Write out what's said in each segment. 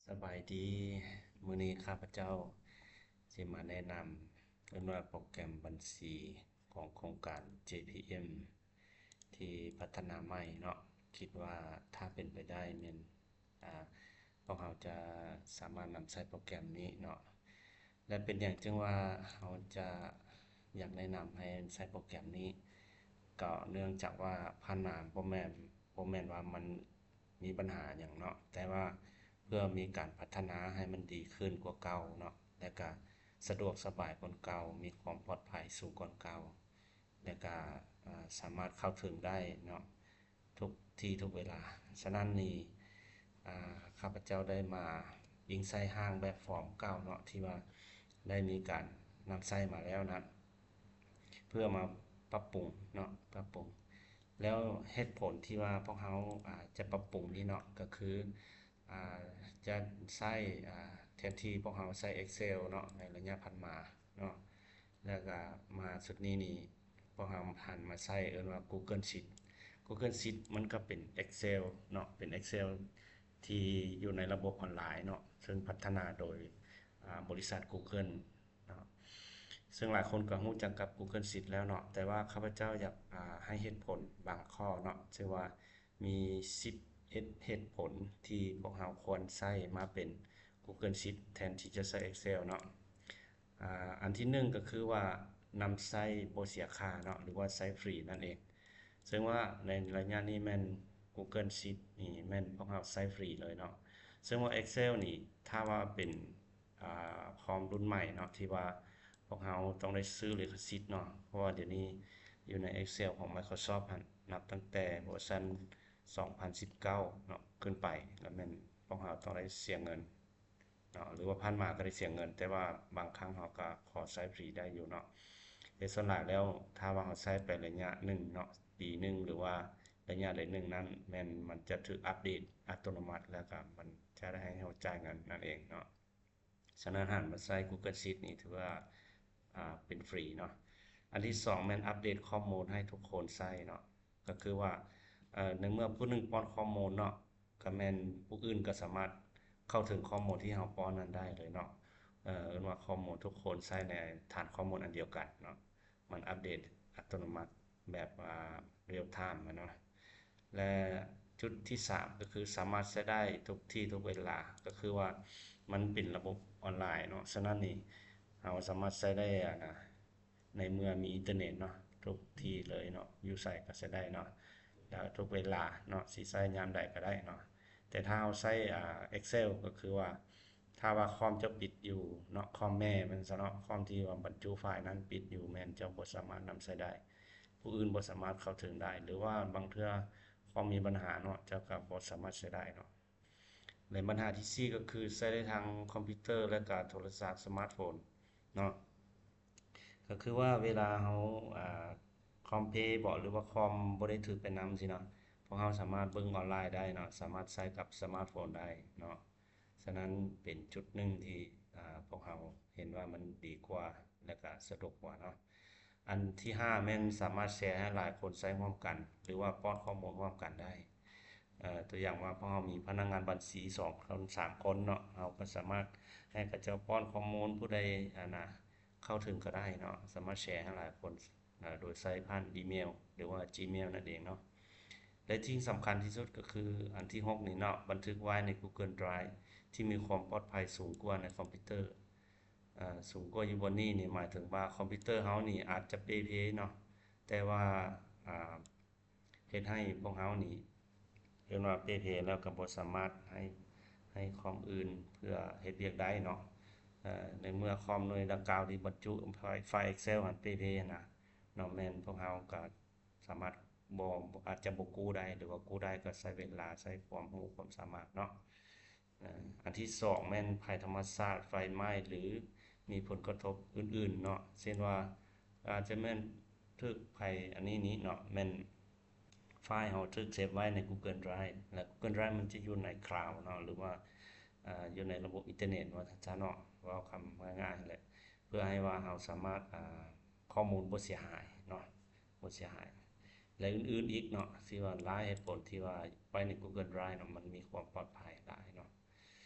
ສະບາຍດີ, ມື້ນີ້ຂ້າພະເຈົ້າຊິມາແນະນຳ ເອີ້ນວ່າໂປຣແກຣມບັນຊີຂອງໂຄງການ ເຈ ພີ ເອັມ ທີ່ພັດທະນາໃໝ່ເນາະ. ຄິດວ່າຖ້າເປັນໄປໄດ້ແມ່ນ ອາ ພວກເຮົາຈະສາມາດນຳໃຊ້ໂປຣແກຣມນີ້ເນາະ. ແລະ ເປັນຫຍັງຈຶ່ງວ່າເຮົາຈະຢາກແນະນຳໃຫ້ໃຊ້ໂປຣແກຣມນີ້? ກໍເນື່ອງຈາກວ່າຜ່ານມາບໍ່ແມ່ນ ບໍ່ແມ່ນວ່າມັນມີບັນຫາຫຍັງເນາະ, ແຕ່ວ່າເພື່ອມີການພັດທະນາໃຫ້ມັນດີຂຶ້ນກວ່າເກົ່າເນາະ, ແລະ ກະສະດວກສະບາຍກວ່າເກົ່າ, ມີຄວາມປອດໄພສູງກວ່າເກົ່າ, ແລະ ກະ ອາ ສາມາດເຂົ້າເຖິງໄດ້ເນາະ ທຸກທີ່ທຸກເວລາ. ສະນັ້ນນີ້ ອາ ຂ້າພະເຈົ້າໄດ້ມາອີງໃສ່ຮ່າງແບບຟອມເກົ່າເນາະ ທີ່ວ່າໄດ້ມີການນຳໃຊ້ມາແລ້ວນັ້ນ ເພື່ອມາປັບປຸງເນາະ, ປັບປຸງ. ແລ້ວເຫດຜົນທີ່ວ່າພວກເຮົາ ອາ ຈະປັບປຸງນີ້ເນາະ ກໍຄື ອາ ຈະໃຊ້ ອາ ແທນທີ່ພວກເຮົາໃຊ້ Excel ເນາະ ໃນໄລຍະຜ່ານມາເນາະ, ແລ້ວກະມາຊຸດນີ້ນີ້ ພວກເຮົາຫັນມາໃຊ້ ເອີ້ນວ່າ Google Sheet. Google Sheet ມັນກໍເປັນ Excel ເນາະ, ເປັນ Excel ທີ່ຢູ່ໃນລະບົບອອນລາຍເນາະ, ເຊິ່ງພັດທະນາໂດຍ ອາ ບໍລິສັດ Google ເນາະ. ເຊິ່ງຫຼາຍຄົນກໍຮູ້ຈັກກັບ Google Sheet ແລ້ວເນາະ, ແຕ່ວ່າຂ້າພະເຈົ້າຢາກ ອາ ໃຫ້ເຫດຜົນບາງຂໍ້ເນາະ, ເຊິ່ງວ່າ ມີສິບເອັດເຫດຜົນທີ່ພວກເຮົາຄວນໃຊ້ມາເປັນ Google Sheet ແທນທີ່ຈະໃຊ້ Excel ເນາະ. ອາ ອັນທີໜຶ່ງກໍຄືວ່ານຳໃຊ້ບໍ່ເສຍຄ່າເນາະ ຫຼືວ່າໃຊ້ຟຣີນັ້ນເອງ. ເຊິ່ງວ່າໃນໄລຍະນີ້ແມ່ນ Google Sheet ນີ້ແມ່ນພວກເຮົາໃຊ້ຟຣີເລີຍເນາະ. ເຊິ່ງວ່າ Excel ນີ້ ຖ້າວ່າເປັນ ອາ ຄອມລຸ້ນໃໝ່ເນາະ ທີ່ວ່າພວກເຮົາຕ້ອງໄດ້ຊື້ລິຂະສິດເນາະ, ເພາະວ່າດຽວນີ້ຢູ່ໃນ Excel ຂອງ Microsoft ຫັ້ນ ນັບຕັ້ງແຕ່ເວີຊັນສອງພັນສິບເກົ້າເນາະ ຂຶ້ນໄປ ລະແມ່ນພວກເຮົາຕ້ອງໄດ້ເສຍເງິນເນາະ, ຫຼືວ່າຜ່ານມາກໍໄດ້ເສຍເງິນ, ແຕ່ວ່າບາງຄັ້ງເຮົາກໍຂໍໃຊ້ຟຣີໄດ້ຢູ່ເນາະ. ແຕ່ສ່ວນຫຼາຍແລ້ວ ຖ້າວ່າເຮົາໃຊ້ໄປໄລຍະໜຶ່ງເນາະ, ປີໜຶ່ງ ຫຼືວ່າໄລຍະໃດໜຶ່ງນັ້ນ ແມ່ນມັນຈະຖືກອັບເດດອັດຕະໂນມັດ ແລ້ວກໍມັນຈະໄດ້ໃຫ້ເຮົາຈ່າຍເງິນນັ້ນເອງເນາະ. ສະນັ້ນ ຫັນມາໃຊ້ Google Sheet ນີ້ຖືວ່າ ອ່າ ເປັນຟຣີເນາະ. ອັນທີສອງແມ່ນອັບເດດຂໍ້ມູນໃຫ້ທຸກຄົນໃຊ້ເນາະ, ກໍຄືວ່າ ເອີ ໃນເມື່ອຜູ້ໜຶ່ງປ້ອນຂໍ້ມູນເນາະ, ກໍແມ່ນຜູ້ອື່ນກໍສາມາດເຂົ້າເຖິງຂໍ້ມູນທີ່ເຮົາປ້ອນນັ້ນໄດ້ເລີຍເນາະ. ເອີ ເອີ້ນວ່າຂໍ້ມູນທຸກຄົນໃຊ້ໃນຖານຂໍ້ມູນອັນດຽວກັນເນາະ. ມັນອັບເດດອັດຕະໂນມັດແບບ ອ່າ real time ຫັ້ນນະ. ແລະ ຈຸດທີສາມກໍຄືສາມາດໃຊ້ໄດ້ທຸກທີ່ທຸກເວລາ, ກໍຄືວ່າມັນເປັນລະບົບອອນລາຍເນາະ, ສະນັ້ນນີ້ເຮົາສາມາດໃຊ້ໄດ້ ອາ ໃນເມື່ອມີອິນເຕີເນັດເນາະ, ທຸກທີ່ເລີຍເນາະ, ຢູ່ໃສກໍໃຊ້ໄດ້ເນາະ, ແລ້ວທຸກເວລາເນາະ, ຊິໃຊ້ຍາມໃດກໍໄດ້ເນາະ. ແຕ່ຖ້າເຮົາໃຊ້ ອ່າ Excel ກໍຄືວ່າ ຖ້າວ່າຄອມເຈົ້າປິດຢູ່ເນາະ, ຄອມແມ່ແມ່ນຊະເນາະ, ຄອມທີ່ວ່າບັນຈຸໄຟລ໌ນັ້ນປິດຢູ່ ແມ່ນເຈົ້າບໍ່ສາມາດນຳໃຊ້ໄດ້, ຜູ້ອື່ນບໍ່ສາມາດເຂົ້າເຖິງໄດ້ ຫຼືວ່າບາງເທື່ອຄອມມີບັນຫາເນາະ, ເຈົ້າກໍບໍ່ສາມາດໃຊ້ໄດ້ເນາະ. ແລະ ບັນຫາທີສີ່ກໍຄືໃຊ້ໄດ້ທັງຄອມພິວເຕີ ແລະ ກະໂທລະສັບສະມາດໂຟນເນາະ, ກໍຄືວ່າເວລາເຮົາ ອ່າ ຄອມເພເບາະ ຫຼືວ່າຄອມບໍ່ໄດ້ຖືກໄປນຳຊີ້ເນາະ, ພວກເຮົາສາມາດເບິ່ງອອນລາຍໄດ້ເນາະ, ສາມາດໃຊ້ກັບສະມາດໂຟນໄດ້ເນາະ. ສະນັ້ນເປັນຈຸດໜຶ່ງທີ່ ອາ ພວກເຮົາເຫັນວ່າມັນດີກວ່າ ແລະກະສະດວກກວ່າເນາະ. ອັນທີຫ້າແມ່ນສາມາດແຊໃຫ້ຫຼາຍຄົນໃຊ້ຮ່ວມກັນ ຫຼືວ່າປ້ອນຂໍ້ມູນຮ່ວມກັນໄດ້. ເອີ ຕົວຢ່າງວ່າພວກເຮົາມີພະນັກງານບັນຊີສອງຄົນ ສາມຄົນເນາະ, ເຮົາກໍສາມາດໃຫ້ເຂົາເຈົ້າປ້ອນຂໍ້ມູນ ຜູ້ໃດ ອັນນະ ເຂົ້າເຖິງກໍໄດ້ເນາະ, ສາມາດແຊໃຫ້ຫຼາຍຄົນ ໂດຍໃຊ້ຜ່ານອີເມວ ຫຼືວ່າ Gmail ນັ້ນເອງເນາະ. ແລະ ສິ່ງສຳຄັນທີ່ສຸດກໍຄືອັນທີຫົກນີ້ເນາະ, ບັນທຶກໄວ້ໃນ Google Drive ທີ່ມີຄວາມປອດໄພສູງກວ່າໃນຄອມພິວເຕີ. ເອີ ສູງກວ່າຢູ່ບ່ອນນີ້ນີ້ ໝາຍເຖິງວ່າຄອມພິວເຕີເຮົານີ້ອາດຈະເປ່ເພເນາະ, ແຕ່ວ່າ ອາ ເຮັດໃຫ້ພວກເຮົານີ້ ເອີ້ນວ່າເປ່ເພແລ້ວກໍບໍ່ສາມາດໃຫ້ ໃຫ້ຄອມອື່ນເພື່ອເຮັດວຽກໄດ້ເນາະ. ເອີ ໃນເມື່ອຄອມໜ່ວຍດັ່ງກ່າວທີ່ບັນຈຸໄຟລ໌ ໄຟລ໌ Excel ຫັ້ນເປ່ເພນະເນາະ, ແມ່ນພວກເຮົາກໍສາມາດບໍ່ ອາດຈະບໍ່ກູ້ໄດ້ ຫຼືວ່າກູ້ໄດ້ກໍໃຊ້ເວລາ ໃຊ້ຄວາມຮູ້ຄວາມສາມາດເນາະ. ເອີ ອັນທີສອງແມ່ນໄພທຳມະຊາດ, ໄຟໄໝ້ ຫຼື ມີຜົນກະທົບອື່ນໆເນາະ, ເຊັ່ນວ່າ ອາດຈະແມ່ນຖືກໄພອັນນີ້ນີ້ເນາະ, ແມ່ນໄຟລ໌ເຮົາຖືກເຊບໄວ້ໃນ Google Drive ແລະ Google Drive ມັນຈະຢູ່ໃນ Cloud ເນາະ ຫຼືວ່າ ອາ ຢູ່ໃນລະບົບອິນເຕີເນັດວ່າຊັ້ນຊະເນາະ, ເວົ້າຄຳງ່າຍໆແຫຼະ, ເພື່ອໃຫ້ວ່າເຮົາສາມາດ ອາ ຂໍ້ມູນບໍ່ເສຍຫາຍເນາະ, ບໍ່ເສຍຫາຍ ແລະ ອື່ນໆອີກເນາະ, ທີ່ວ່າຫຼາຍເຫດຜົນທີ່ວ່າໄວ້ໃນ Google Drive ເນາະ, ມັນມີຄວາມປອດໄພຫຼາຍເນາະ.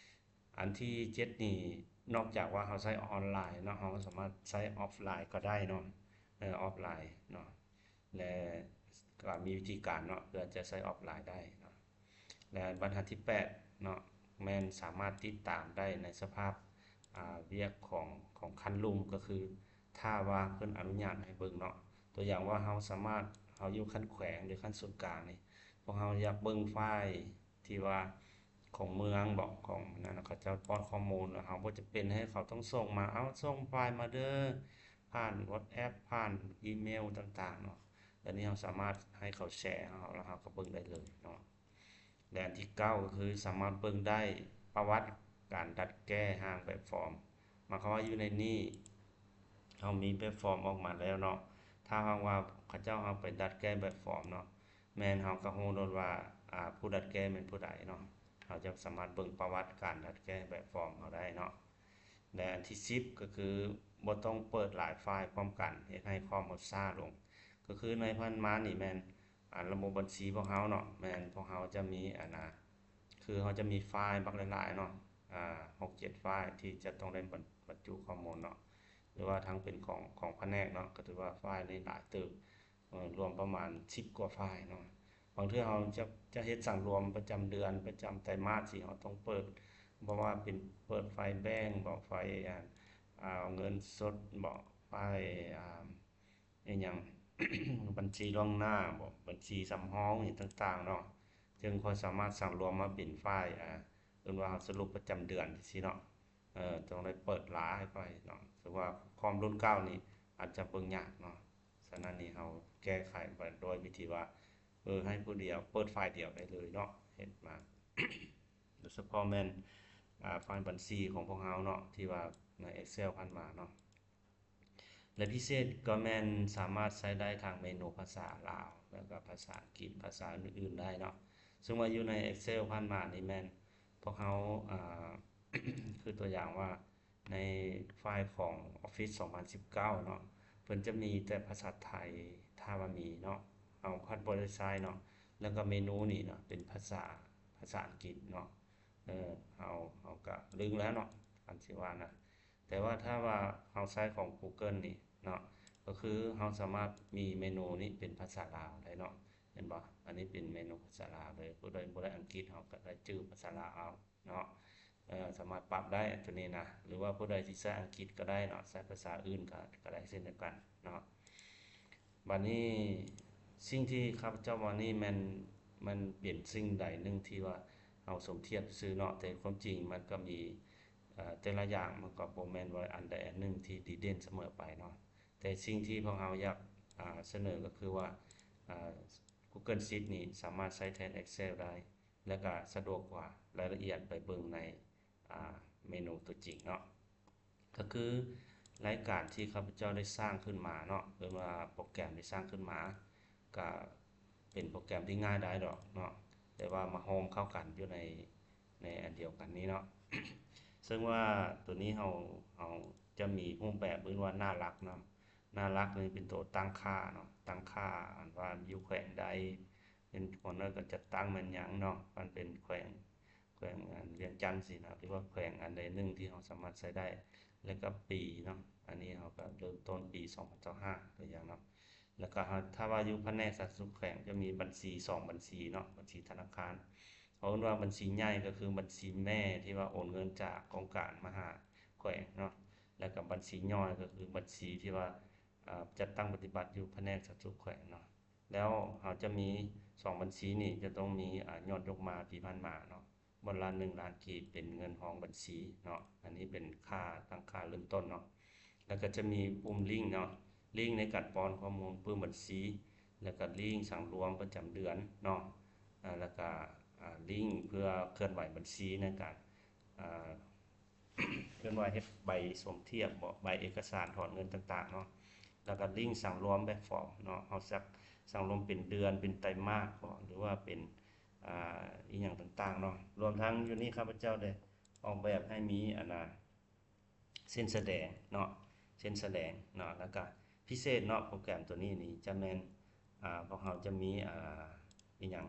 ອັນທີເຈັດນີ້ ນອກຈາກວ່າເຮົາໃຊ້ອອນລາຍເນາະ ເຮົາກໍສາມາດໃຊ້ອອຟລາຍກໍໄດ້ເນາະ ເອີ ອອຟລາຍເນາະ ແລະ ກໍມີວິທີການເນາະ ເພື່ອຈະໃຊ້ອອຟລາຍໄດ້ເນາະ ແລະ ບັນຫາທີແປດເນາະ ແມ່ນສາມາດຕິດຕາມໄດ້ໃນສະພາບ ອາ ວຽກຂອງ ຂອງຄັນລຸ່ມ ກໍຄືຖ້າວ່າເພິ່ນອະນຸຍາດໃຫ້ເບິ່ງເນາະ ຕົວຢ່າງວ່າເຮົາສາມາດ ເຮົາຢູ່ຂັ້ນແຂວງ ຫຼື ຂັ້ນສູນກາງນີ້ ພວກເຮົາຢາກເບິ່ງຟາຍ ທີ່ວ່າຂອງເມືອງບໍ ຂອງນັ້ນ ເຂົາເຈົ້າປ້ອນຂໍ້ມູນ ແລ້ວເຮົາບໍ່ຈຳເປັນໃຫ້ເຂົາຕ້ອງສົ່ງມາ ເອົາ ສົ່ງຟາຍມາເດີ ຜ່ານ WhatsApp ຜ່ານອີເມວຕ່າງໆເນາະ ແລ້ວນີ້ເຮົາສາມາດໃຫ້ເຂົາແຊໃຫ້ເຮົາ ແລ້ວເຮົາກໍເບິ່ງໄດ້ເລີຍເນາະ ແລະ ອັນທີເກົ້າ ກໍຄືສາມາດເບິ່ງໄດ້ປະຫວັດການດັດແກ້ຮ່າງແບບຟອມ ໝາຍຄວາມວ່າຢູ່ໃນນີ້ ເຮົາມີແບບຟອມອອກມາແລ້ວເນາະ ຖ້າຫາກວ່າເຂົາເຈົ້າເຮົາໄປດັດແກ້ແບບຟອມເນາະ ແມ່ນເຮົາກໍຮູ້ໂລດວ່າ ອາ ຜູ້ດັດແກ້ແມ່ນຜູ້ໃດເນາະ ເຮົາຈະສາມາດເບິ່ງປະຫວັດການດັດແກ້ແບບຟອມເຮົາໄດ້ເນາະ ແລະ ອັນທີສິບ ກໍຄືບໍ່ຕ້ອງເປີດຫຼາຍຟາຍພ້ອມກັນ ເຮັດໃຫ້ຄອມເຮົາຊ້າລົງ ກໍຄືໃນຜ່ານມານີ້ແມ່ນ ອາ ລະບົບບັນຊີພວກເຮົາເນາະ ແມ່ນພວກເຮົາຈະມີ ອັນນາ ຄືເຮົາຈະມີຟາຍບັກຫຼາຍໆເນາະ ອາ ຫົກເຈັດຟາຍທີ່ຈະຕ້ອງໄດ້ບັນ ບັນຈຸຂໍ້ມູນເນາະ ຫຼືວ່າທັງເປັນຂອງ ຂອງພະແນກເນາະ ກໍຖືວ່າຟາຍນີ້ຫຼາຍເຕີບ ເອີ ລວມປະມານສິບກວ່າຟາຍເນາະ ບາງເທື່ອເຮົາຈະ ຈະເຮັດສັງລວມປະຈຳເດືອນ ປະຈຳໄຕມາດຊີ້ ເຮົາຕ້ອງເປີດ ເພາະວ່າເປັນເປີດຟາຍແບງບໍ ຟາຍ ອາ ເງິນສົດບໍ ຟາຍ ອາ ອີຫຍັງ ບັນຊີລ່ວງໜ້າບໍ ບັນຊີສຳຮອງຫຍັງຕ່າງໆເນາະ ຈຶ່ງຄ່ອຍສາມາດສັງລວມມາເປັນຟາຍ ອາ ເອີ້ນວ່າເຮົາສະຫຼຸບປະຈຳເດືອນຈັ່ງຊີ້ເນາະ ເອີ ຕ້ອງໄດ້ເປີດຫຼາຍໄປເນາະ ຖືວ່າຄອມລຸ້ນເກົ່ານີ້ອາດຈະເບິ່ງຍາກເນາະ ສະນັ້ນນີ້ເຮົາແກ້ໄຂໄປໂດຍວິທີວ່າ ເອີ ໃຫ້ຜູ້ດຽວ ເປີດຟາຍດຽວໄດ້ເລີຍເນາະ ເຮັດມາ ໂດຍສະເພາະແມ່ນ ອາ ຟາຍບັນຊີຂອງພວກເຮົາເນາະ ທີ່ວ່າໃນ Excel ຜ່ານມາເນາະ ແລະ ພິເສດກໍແມ່ນສາມາດໃຊ້ໄດ້ທັງເມນູພາສາລາວ ແລ້ວກໍພາສາອັງກິດ ພາສາອື່ນໆໄດ້ເນາະ ເຊິ່ງວ່າຢູ່ໃນ Excel ຜ່ານມານີ້ແມ່ນພວກເຮົາ ອາ ຄືຕົວຢ່າງວ່າໃນຟາຍຂອງ Office ສອງພັນສິບເກົ້າເນາະ ເພິ່ນຈະມີແຕ່ພາສາໄທ ຖ້າວ່າມີເນາະ ເຮົາພັດບໍ່ໄດ້ໃຊ້ເນາະ ແລ້ວກໍເມນູນີ້ເນາະ ເປັນພາສາ ພາສາອັງກິດເນາະ ເອີ ເຮົາ ເຮົາກໍລຶ້ງແລ້ວເນາະ ຄັນຊິວ່ານະ ແຕ່ວ່າຖ້າວ່າເຮົາໃຊ້ຂອງ Google ນີ້ເນາະ ກໍຄືເຮົາສາມາດມີເມນູນີ້ເປັນພາສາລາວໄດ້ເນາະ ເຫັນບໍ່? ອັນນີ້ເປັນເມນູພາສາລາວເລີຍ ຜູ້ໃດບໍ່ໄດ້ອັງກິດ ເຮົາກໍໄດ້ຈື່ພາສາລາວເອົາເນາະ ເອີ ສາມາດປັບໄດ້ຕົວນີ້ນະ ຫຼືວ່າຜູ້ໃດທີ່ໃຊ້ອັງກິດກໍໄດ້ເນາະ ໃຊ້ພາສາອື່ນກໍ ກໍໄດ້ເຊັ່ນດຽວກັນເນາະ. ບັດນີ້ ສິ່ງທີ່ຂ້າພະເຈົ້າເວົ້ານີ້ແມ່ນ ມັນເປັນສິ່ງໃດໜຶ່ງທີ່ວ່າເຮົາສົມທຽບຊື່ເນາະ ແຕ່ຄວາມຈິງມັນກໍມີ ເອີ ແຕ່ລະຢ່າງມັນກໍບໍ່ແມ່ນວ່າອັນໃດອັນໜຶ່ງທີ່ດີເດັ່ນສະເໝີໄປເນາະ ແຕ່ສິ່ງທີ່ພວກເຮົາຢາກ ອາ ສະເໜີກໍຄືວ່າ ອາ Google Sheet ນີ້ສາມາດໃຊ້ແທນ Excel ໄດ້ ແລະ ກໍສະດວກກວ່າ ລາຍລະອຽດໄປເບິ່ງໃນ ອາ ເມນູຕົວຈິງເນາະ ກໍຄືລາຍການທີ່ຂ້າພະເຈົ້າໄດ້ສ້າງຂຶ້ນມາເນາະ ເອີ້ນວ່າໂປຣແກຣມທີ່ສ້າງຂຶ້ນມາ ກະເປັນໂປຣແກຣມທີ່ງ່າຍດາຍດອກເນາະ ແຕ່ວ່າມາໂຮມເຂົ້າກັນຢູ່ໃນ ໃນອັນດຽວກັນນີ້ເນາະ ເຊິ່ງວ່າຕົວນີ້ເຮົາ ເຮົາຈະມີຮູບແບບເອີ້ນວ່າໜ້າຫຼັກເນາະ ໜ້າຫຼັກນີ້ເປັນຕົວຕັ້ງຄ່າເນາະ ຕັ້ງຄ່າອັນວ່າຢູ່ແຂວງໃດ ເປັນ Owner ກໍຈັດຕັ້ງແມ່ນຫຍັງເນາະ ຄັນເປັນແຂວງ ແຂວງອັນວຽງຈັນຊີ້ນະ ຫຼືວ່າແຂວງອັນໃດໜຶ່ງທີ່ເຮົາສາມາດໃຊ້ໄດ້ ແລ້ວກໍປີເນາະ ອັນນີ້ເຮົາກໍເລີ່ມຕົ້ນປີສອງພັນຊາວຫ້າ ຕົວຢ່າງເນາະ ແລ້ວກໍຖ້າວ່າຢູ່ພະແນກສາທາລະນະສຸກແຂວງຈະມີບັນຊີສອງບັນຊີເນາະ ບັນຊີທະນາຄານ ເຂົາເອີ້ນວ່າບັນຊີໃຫຍ່ກໍຄືບັນຊີແມ່ທີ່ວ່າໂອນເງິນຈາກໂຄງການມາຫາແຂວງເນາະ ແລ້ວກໍບັນຊີຍ່ອຍກໍຄືບັນຊີທີ່ວ່າ ອາ ຈັດຕັ້ງປະຕິບັດຢູ່ພະແນກສາທາລະນະສຸກແຂວງເນາະ ແລ້ວເຮົາຈະມີສອງບັນຊີນີ້ຈະຕ້ອງມີ ອາ ຍອດຍົກມາທີ່ຜ່ານມາເນາະ ບ່ອນລະໜຶ່ງລ້ານກີບ ເປັນເງິນຮອງບັນຊີເນາະ ອັນນີ້ເປັນຄ່າ ຕັ້ງຄ່າເລີ່ມຕົ້ນເນາະ ແລ້ວກໍຈະມີປຸ່ມລິ້ງເນາະ ລິ້ງໃນການປ້ອນຂໍ້ມູນປຶ້ມບັນຊີ ແລ້ວກໍລິ້ງສັງລວມປະຈຳເດືອນເນາະ ອາ ແລ້ວກໍ ອາ ລິ້ງເພື່ອເຄື່ອນໄຫວບັນຊີໃນການ ອາ ເອີ້ນວ່າເຮັດໃບສົມທຽບບໍ ໃບເອກະສານຖອນເງິນຕ່າງໆເນາະ ແລ້ວກໍລິ້ງສັງລວມແບບຟອມເນາະ ເຮົາສັກ ສັງລວມເປັນເດືອນ ເປັນໄຕມາດບໍ ຫຼືວ່າເປັນ ອາ ອີ່ຫຍັງຕ່າງໆເນາະ ລວມທັງຢູ່ນີ້ຂ້າພະເຈົ້າໄດ້ອອກແບບໃຫ້ມີ ອັນນ່າ ເສັ້ນສະແດງເນາະ ເສັ້ນສະແດງເນາະ ແລ້ວກໍພິເສດເນາະ ໂປຣແກຣມຕົວນີ້ນີ້ຈະແມ່ນ ອາ ພວກເຮົາຈະມີ ອາ ອີ່ຫຍັງ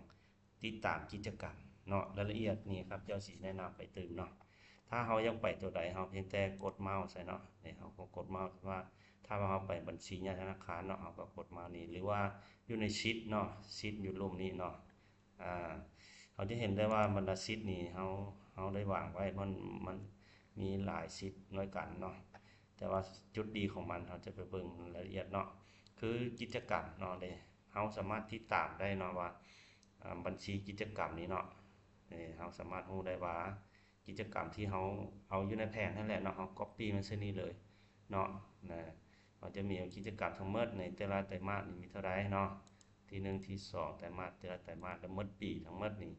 ຕິດຕາມກິດຈະກຳເນາະ ລາຍລະອຽດນີ້ຂ້າພະເຈົ້າຊິແນະນຳໄປຕື່ມເນາະ ຖ້າເຮົາຢາກໄປຕົວໃດ ເຮົາພຽງແຕ່ກົດເມົາສ໌ໃສ່ເນາະ. ນີ້ເຮົາກໍກົດເມົາສ໌ວ່າ ຖ້າວ່າເຮົາໄປບັນຊີໃຫຍ່ທະນາຄານເນາະ ເຮົາກໍກົດເມົາສ໌ນີ້ ຫຼືວ່າຢູ່ໃນຊີດເນາະ ຊີດຢູ່ລຸ່ມນີ້ເນາະ. ອາ ເຮົາຈະເຫັນໄດ້ວ່າບັນດາຊີດນີ້ ເຮົາ ເຮົາໄດ້ວາງໄວ້ ມັນ ມັນມີຫຼາຍຊີດດ້ວຍກັນເນາະ. ແຕ່ວ່າຈຸດດີຂອງມັນ ເຮົາຈະໄປເບິ່ງລາຍລະອຽດເນາະ ຄືກິດຈະກຳເນາະເດ້. ເຮົາສາມາດຕິດຕາມໄດ້ເນາະວ່າ ອາ ບັນຊີກິດຈະກຳນີ້ເນາະ ເອີ ເຮົາສາມາດຮູ້ໄດ້ວ່າ ກິດຈະກຳທີ່ເຮົາເອົາຢູ່ໃນແຜນຫັ້ນແຫຼະເນາະ ເຮົາກັອບປີ້ມາໃສ່ນີ້ເລີຍເນາະ. ນະ ເຮົາຈະມີກິດຈະກຳທັງໝົດໃນແຕ່ລະໄຕມາດນີ້ມີເທົ່າໃດເນາະ ທີໜຶ່ງ ທີສອງ ໄຕມາດ ແຕ່ລະໄຕມາດ ແລະ ໝົດປີທັງໝົດນີ້